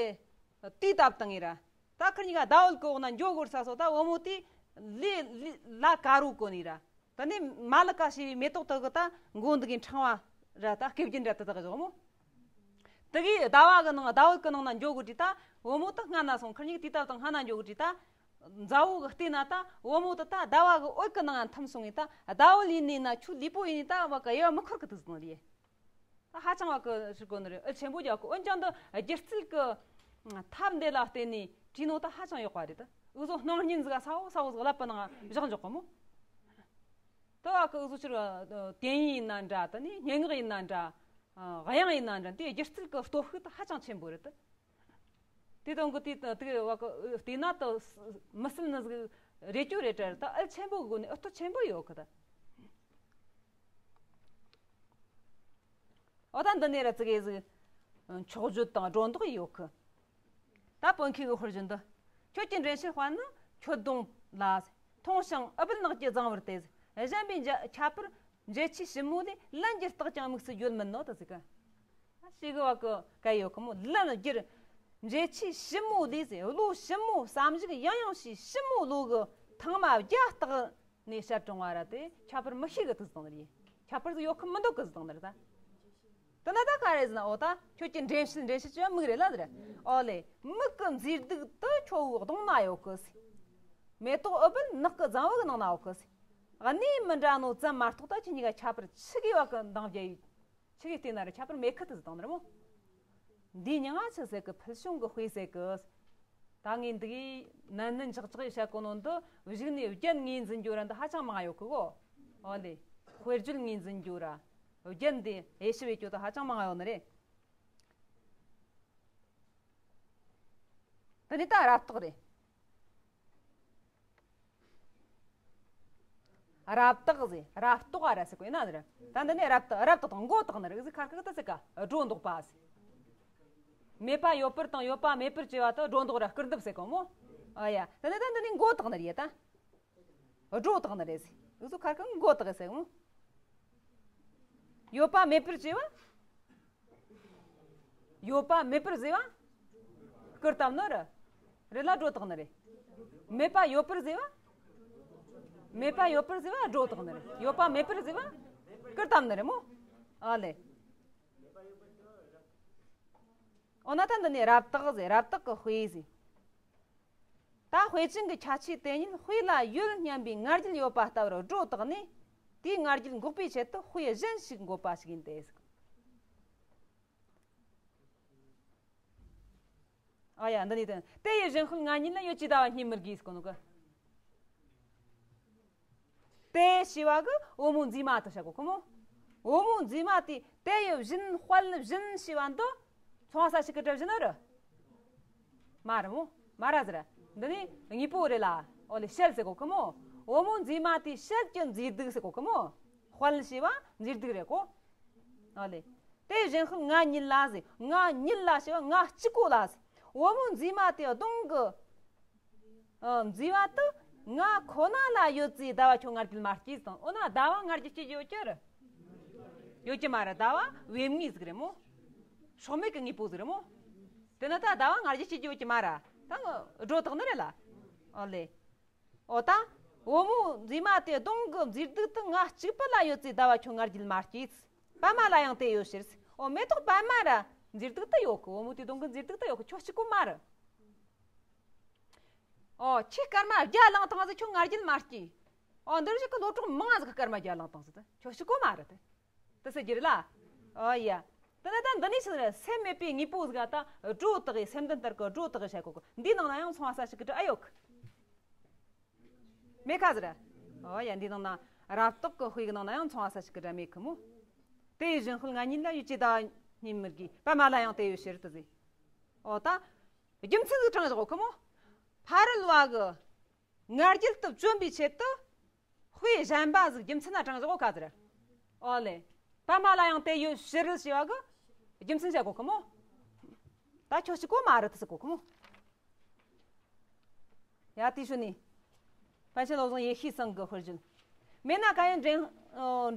དུས་བཏབ་བཏང་ངེ་ར། ད་ཁིར་གཉིས་ཀ་ཟླ་འོད་ཀྱི་འོག་ན་འགྱོ་དགོས་ས་སོ། ད་བུ་མོ་དེ་ལས་ལས་ལ་དཀའ་རུ་གོ་ནི་ར། ད་ནི་མ་ལི་ཀ་ཞེས་པའི་མེ་ཏོག་དག་གི་ད་མགོ་འདི་གི་འཕྲེང་བ་ར། ད་སྐེ་རྒྱན་ར་དེ་དག་བཞག་མོ། དེ་གི་ཟླ་བ་གི་ནང་ཟླ་འོད་ཀྱི་ནང་ན་འགྱོ་དགོས་དུས་ད་བུ་མོ་ད་སྔ་ན་སོང་། ཁིར་གཉིས་ཀ་དུས་བཏབ་དང་སྔ་ན་འགྱོ་དགོས་དུས་ད། མཛའ་བོ་གི་བལྟས་ན་ད་བུ་མོ་དེ་ད་ཟླ་བ་གི་འོད་ཀྱི་ནང་ན་འཐིམ་སོང་ངེ་ད། ཟླ་འོད་ཡིན་ནི་ན་ཁྱོད་ལུས་པོ་ཡིན་ནི་ད་བ་གི་དབྱེ་བ་མི་འཁོར་གི་དུས་ཟིག་རེད། ད་ཧ་ཅང་བ་གི་ཧྲི་གོ་ནི་རེད། འུད་ཆེན་པོ་རྒྱག་གི། འོན་ཀྱང་འདི་སྒྱུ་རྩལ་གི་ཐབས་འདི་ལ་བརྟེན་ནས་བྲིས་ནོ་ད་ཧ་ཅང་ཡག་པ་རེད། ད་འུ་ཚོ་སྣང་བརྙན་ཟིག་ག་ས་བོ་ས་བོ་ཟིག་ཀླད་པའི་ནང་བཞག་འཇོག་གི་མོ། ད་བ་གི་འུ་ཚོ་ཕྱིར་དེ་ཡིན་ན་འདྲ། ད་ནི་སྙན་ངག་ཡིན་ན་འདྲ། དབྱངས་ཡིན་ན་འདྲ། དེ་སྒྱུ་རྩལ་གི་སྟོབས་ཤུགས་ད་ཧ་ཅང་ཆེན་པོ་རེད། ད་དེ་དང་གི་དེ་དེ་བ་གི་བལྟས་ན་ད་མི་སྲིད་ནི་ཟིག་རེད་རྒྱུ་རེད་དྲ། ད་ཨུད་ཆེན་པོ་གི་སྒོ་ནས་ཨུད་ཐོ་ཆེན་པོ་ཡོད་གི་ད། འོ་ད་འདི་ནས་ར་ཙི་གེ་ཟིག་འཁྱོག་བརྗོད་དང་སྒྲོ་འདོགས་ཡོད་གི། ད་བོད་མཁས་གི་དཔེར་བརྗོད་འདི། ཁྱོད་ཀྱི་འདྲེན་བྱེད་དཔལ་ནི་ཁྱོད་གདོང་ལ། མཐོང་ཞིང་ཨུཏྤལ་ནགས་ཀྱི་རྫིང་བུར་ལྟོས། གཞན་པའི་འཇའ་ཁྱད་པར་འབྱེད་ཆོས་ཞིབ་མོ་ལས། ལན་གྱིས་བརྟག་ཀྱང་དམིགས་སུ་ཡོད་མིན་ནོ། ད་ཟིག་ག་ཞིག་གི་བ་གི་ག་ཡོད་གི་མོ། ལན་བསྒྱུར་འབྱེད་ཆོས་ཞིབ་མོ་ལས་ཟེར། བློ་ཞིབ་མོ་བསམ་གཞིག་ཡང་ཡང་བྱས། ཞིབ་མོ་བློ་གི་ཐང་མ་བརྒྱ་བརྟག་ནས་བཤད་རུང་བ་ར་དེ་ཁྱད་པར་མི་ཤེས་གི་དུས་དང་རེད། ཁྱད་པར་ཡོད་གི་མི་འདུག་གི་དུས་དང་རེད་ད། དེ་ན་ད་ག་རེ་ཟེར་ན། འོ་ད་ཁྱོད་ཀྱི་འདྲེན་བྱེད་འདྲེན་བྱེད་ཅེས་མིག་རེད་ལ་ཟེར། ཨོ་ལེ། མིག་གི་མཛེས་སྡུག་དེ་ཁྱོད་གདོང་ན་ཡོད་གི་ཟེར། མེ་ཏོག་ཨུཏྤལ་ནགས་ཀྱི་རྫིང་བུ་གི་ནང་ན་ཡོད་གི་ཟེར། གནས་མི་འདྲ་ནོ་ཙམ་མ་གཏོགས་ད་ཁྱེད་གཉིས་ཀ་ཁྱད་པར་ཆི་གི་བ་གི་འདང་རྒྱག་ཡོད། ཆི་གི་བལྟས་ན་ར་ཁྱད་པར་མེད་གི་དུས་དང་རེད་མོ། འདིའི་མྱིང་ང་ཆི་ཟེར་གི། ཕུལ་བྱུང་གི་དཔེ་ཟེར་གི། ད་ངས་འདི་གི་ནན་ནན་ཆག་ཆག་ཡི་བཤད་གོ་ནོ་འདི་གཞུག་ནས་རྒྱན་ངོས་འཛིན་རྒྱུ་ར་འདི་ཧ་ཅང་མང་ཡོད་གི་གོ། འོ་ལེ། དཔེར་བརྗོད་ངོས་འཛིན་རྒྱུ་ར། རྒྱན་འདི་དབྱེ་ཞིབ་བྱེད་རྒྱུ་ད་ཧ་ཅང་མང་ཡོད་ནི་རེད། དེ་ནས་ད་རབ་རྟོག་རེད། རབ་རྟོག་ཟེར། རབ་རྟོག་ག་ར་ཟེར་གོ་ཡིན་ན་རེད། ད་འདི་ནས་རབ་རྟོག་རབ་རྟོག་དང་མགོ་བཏགས་ནི་རེད། ཟིག་ཁ་ཁ་ད་ཟེར་ག་སྒྲོ་འདོགས་པ་ཟེར། མེད་པ་ཡོད་པར་དང་ཡོད་པ་མེད་པར་བྱེད་པ་དེ་སྒྲོ་འདོགས་ར་སྐུར་འདེབས་ཟེར་གོ་མོ། ཨ་ཡ། དེ་ནས་ད་འདི་ནས་མགོ་བཏགས་ནི་རེད་ད། སྒྲོ་བཏགས་ནི་རེད་ཟེར། འུ་ཚོ་ཁ་ཁ་མགོ་བཏགས་ཟེར་གོ་མོ། ཡོད་པ་མེད་པར་བྱེད་པ། ཡོད་པ་མེད་པར་བྱེད་པ། སྐུར་བཏབ་ནི་རེད། རེད་ལ་སྒྲོ་བཏགས་ནི་རེད། མེད་པ་ཡོད་པར་བྱེད་པ། མེད་པ་ཡོད་པར་བྱེད་པ་སྒྲོ་བཏགས་ནི་རེད། ཡོད་པ་མེད་པར་བྱེད་པ། སྐུར་བཏབ་ནི་རེད་མོ། ཨ་ལེ། འོ་ན་ད་འདི་ནས་རབ་རྟོག་ཟེར། རབ་རྟོག་གི་དཔེ་ཟེར། ད་དཔེ་ཅན་གྱི་ཁྱད་ཆོས་དེ་ཉིད་དཔེ་ལ་ཡོད་སྙམ་པའི་ང་རྒྱལ་ཡོད་པ་ལྟ་བུར་སྒྲོ་བཏགས་ནས། དེའི་ང་རྒྱལ་འགོག་པའི་ཆེད་དུ་དཔེ་གཞན་ཞིག་འགོད་པ་ཞིག་ཡིན་ཏེ། ཨ་ཡ། འདི་ནས་དེ་དེ་ཡི་གཞན་དཔེ་ང་ཉིད་ལ། ཡོད་ཅེས་ཟླ་བ་སྙེད་མི་དགོས་ཟེར་གོ་ནོ་གི། དེ་ཞེས་པ་གི་བུ་མོ་མཛེས་མ་དེ་བཤད་གོ་གི་མོ། བུ་མོ་མཛེས་མ་དེ་དེ་ཡི་བཞིན་དཔལ་བཞིན་ཞེས་པ་འདི་མཚུངས་པ་གསལ་བྱེད་ཀྱི་སྒྲ་བཞིན་ནོ་རེད། མ་རེད་མོ། མ་རེད་ཟེར། འདི་ནི་དངོས་པོ་རེད་ལ། འོ་ལེ་ཞལ་ཟེར་གོ་གི་མོ། བུ་མོ་མཛེས་མ་དེའི་ཞལ་གྱི་མཛེས་སྡུག་ཟེར་གོ་གི་མོ། དཔལ་ཞེས་པ་མཛེས་སྡུག་རེད་གོ། འོ་ལེ། དེ་བཞིན་ཤུལ་ང་ཉིད་ལ་ཟེར། ང་ཉིད་ལ་ཞེས་པ་ང་གཅིག་པོ་ལ་ཟེར། བུ་མོ་མཛེས་མ་དེ་གདོང་གི། ཨ། མཛེས་པ་དེ་ང་ཁོ་ན་ལ་ཡོད་ཅེས་ཟླ་བ་ཁྱོད་ང་རྒྱལ་མ་སྐྱེས་དང་། འོ་ན་ཟླ་བ་ང་རྒྱལ་སྐྱེ་རྒྱུ་ཡོད་ཀྱི་རེད། ཡོད་ཀྱི་མ་རེད། ཟླ་བ་བེམ་ངོས་ཟིག་རེད་མོ། སྲོག་མེད་ཀྱི་དངོས་པོ་ཟིག་རེད་མོ། དེ་ན་ད་ཟླ་བ་ང་རྒྱལ་སྐྱེ་རྒྱུ་ཡོད་ཀྱི་མ་རེད། ད་ང་སྒྲོ་བཏགས་ནི་རེད་ལ། ཨོ་ལེ། ཨོ་ད། བུ་མོ་མཛེས་མ་དེ་གདོང་གི་མཛེས་སྡུག་དེ་ང་གཅིག་པུ་ལ་ཡོད་ཅེས་ཟླ་བ་ཁྱོད་ང་རྒྱལ་མ་སྐྱེས། པད་མ་ལ་ཡང་དེ་ཡོད་ཕྱིར། ཨོ་མེ་ཏོག་པད་མ་ར་མཛེས་སྡུག་དེ་ཡོད་གི། བུ་མོ་དེའི་གདོང་གི་མཛེས་སྡུག་དེ་ཡོད་གི། ཁྱོད་གཅིག་པོ་མ་རེད། ཨོ་ཁྱོས་སྐར་མ་བརྒྱ་བླངས་བཏང་ཟིག་ཁྱོད་ང་རྒྱལ་མ་སྐྱེས། ཨོ་འདིར་ཞིག་གི་ལོ་གྲོགས་མང་ཟིག་གི་སྐར་མ་བརྒྱ་བླངས་བཏང་ཟིག་ད་ཁྱོད་གཅིག་པོ་མ་རེད་དེ། དེ་ཟེར་རྒྱུ་རེད་ལ། ཨོ་ཡ། དེ་ནས་ད་འདི་ནས་ཆི་ཟེར། སེམས་མེད་པའི་དངོས་པོ་ཟིག་ད་སྒྲོ་བཏགས་ཡི། སེམས་ལྡན་ལྟར་གི་སྒྲོ་བཏགས་ཡི་བྱ་གོ་གི། འདིའི་ནང་ན་ཡང་མཚུངས་པ་གསལ་བྱེད་ཀྱི་སྒྲ་ཨེ་ཡོད་གི། མེད་ཁ་ཟེར། ཨོ་ཡ། འདིའི་ནང་ན་རབ་རྟོག་གི་དཔེ་གི་ནང་ན་ཡང་མཚུངས་པ་གསལ་བྱེད་ཀྱི་སྒྲ་མེད་གི་མོ། དེ་ཡི་བཞིན་ཤུལ་ང་ཉིད་ལ་ཡོད་ཅེས་ཟླ་བ་སྙེད་མི་དགོས། པད་མ་ལ་ཡང་དེ་ཡོད་ཕྱིར་དུ་ཟེར། ཨོ་ད། རྒྱུ་མཚན་ཟིག་དྲངས་བཞག་གོ་གི་མོ། ཕ་རོལ་བ་གི་ང་རྒྱལ་དུ་བཅོམ་པའི་ཆེད་དུ་དཔེ་གཞན་པ་ཟིག་རྒྱུ་མཚན་ན་དྲངས་བཞག་གོ་ཁ་ཟེར། ཨོ་ལེ། པད་མ་ལ་ཡང་དེ་ཡོད་ཕྱིར་ཞེས་པ་གི་རྒྱུ་མཚན་བཤད་གོ་གི་མོ། ད་ཁྱོད་གཅིག་པོ་མ་རེད་དེ་ཟེར་གོ་གི་མོ། ཡ་དེའི་ཤུལ་ནས། པཎ་ཆེན་བློ་བཟང་ཡེ་ཤེས་སེང་གི་དཔེར་བརྗོད། མེད་ན་ག་ཡི་འདྲེན།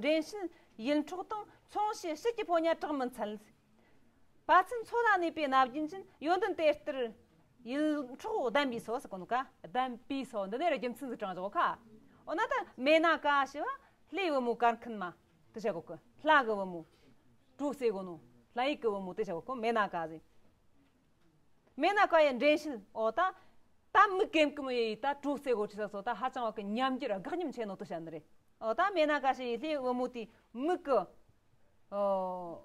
འདྲེན་བྱེད་ཡིད་འཕྲོག་དང་། མཚུངས་བྱེད་དཔྱིད་ཀྱི་ཕོ་ཉ་གྲགས་མི་འཚལ། པ་ཚན་མཚོ་ལ་གནས་པའི་རྣམ་རྒྱུན་ཅན། ཡོན་ཏན་དེ་ལྟར་ཡིད་འཕྲོག་ལྡན་པས་སོ་ཟེར་གོ་ནོ་ཀ། ལྡན་པས་སོ། འདི་ནས་ར་རྒྱུ་མཚན་ཟིག་དྲངས་བཞག་གོ་ཁ། འོ་ན་ད་མེད་ན་ག་ཞེས་པ་ལྷའི་བུ་མོ་གར་མཁན་མ་དེ་བྱ་གོ་གི། ལྷ་གི་བུ་མོ། གྲོ་རྩེ་གོ་ནོ། ལྷ་ཡུལ་གི་བུ་མོ་དེ་བྱ་གོ་གི། མེད་ན་ག་ཟེར། མེད་ན་ག་ཡི་འདྲེན་བྱེད། འོ་ད། ད་མི་ཀེམ་ཀེམ་ཡེ་ཡི་ད་གྲོ་རྩེ་གོ་ཆི་ཟེར་སོ། ད་ཧ་ཅང་བ་གི་ཉམས་འགྱུར་དགག་ཉམས་ཆེ་ནོ་དེ་བྱ་ནི་རེད། འོ་ད་མེད་ན་ག་ཞེས་ཡི་ལྷའི་བུ་མོ་དེ་མིག་གི། ཨོ།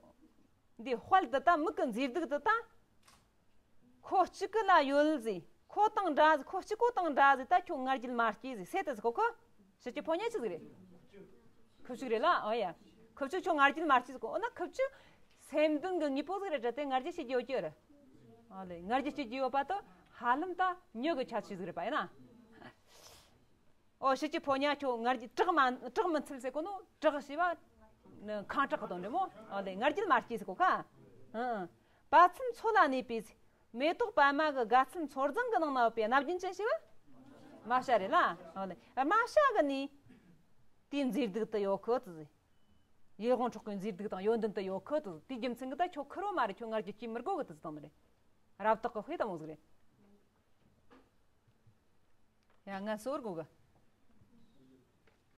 འདི་དཔལ་དེ་ད་མིག་གི་མཛེས་སྡུག་དེ་ད། ཁོ་གཅིག་གི་ལ་ཡོད་ཟེར། ཁོ་དང་འདྲ་ཟེར། ཁོ་གཅིག་པོ་དང་འདྲ་ཟེར། ད་ཁྱོད་ང་རྒྱལ་མ་སྐྱེས་ཟེར། སེ་ད་ཟེར་གོ་གི། དཔྱིད་ཀྱི་ཕོ་ཉ་ཆི་ཟིག་རེད། ཁུ་བྱུག་རེད་ལ། ཨོ་ཡ། ཁུ་བྱུག་ཁྱོད་ང་རྒྱལ་མ་སྐྱེས་ཟེར་གོ། འོ་ན་ཁུ་བྱུག་སེམས་ལྡན་གི་དངོས་པོ་ཟིག་རེད་དྲ། དེ་ང་རྒྱལ་བྱེད་རྒྱུ་ཡོད་ཀྱི་རེད། ཨོ་ལེ། ང་རྒྱལ་བྱེད་རྒྱུ་ཡོད་པ་དེ་ཧ་ལམ་ད་མྱི་གི་ཁྱད་ཆོས་ཟིག་རེད་པ་ཡིན་ན། ཨོ་དཔྱིད་ཀྱི་ཕོ་ཉ་ཁྱོད་ང་རྒྱལ་གྲགས་མ་གྲགས་མི་འཚལ་ཟེར་གོ་ནོ། གྲགས་ཞེས་པ་ནི་ཁ་གྲགས་གི་དོན་རེད་མོ། ཨོ་ལེ། ང་རྒྱལ་མ་སྐྱེས་ཟེར་གོ་ཁ། ཨང་། པ་ཚན་མཚོ་ལ་གནས་པའི་ཟེར། མེ་ཏོག་པད་མ་གི་དགའ་ཚལ་མཚོ་རྫོང་གི་ནང་ན་ཡོད་པའི་རྣམ་རྒྱུན་ཅན་ཞེས་པ། རྨ་བྱ་རེད་ལ། ཨོ་ལེ། རྨ་བྱ་གི་ནི། དེའི་མཛེས་སྡུག་དེ་ཡོད་གི་དེ་ཟེར། ཡིད་དབང་འཕྲོག་གི་མཛེས་སྡུག་དང་ཡོན་ཏན་དེ་ཡོད་གི་དེ་ཟེར། དེའི་རྒྱུ་མཚན་གི་ད་ཁྱོད་ཁེར་བོ་མ་རེད། ཁྱོད་ང་རྒྱལ་སྐྱེ་མི་དགོས་གི་དེ་ཟེར་བཏང་ནི་རེད། རབ་རྟོག་གི་དཔེ་དང་མོ་ཟིག་རེད། ཡ་ང་གསོ་བར་དགོས་གི།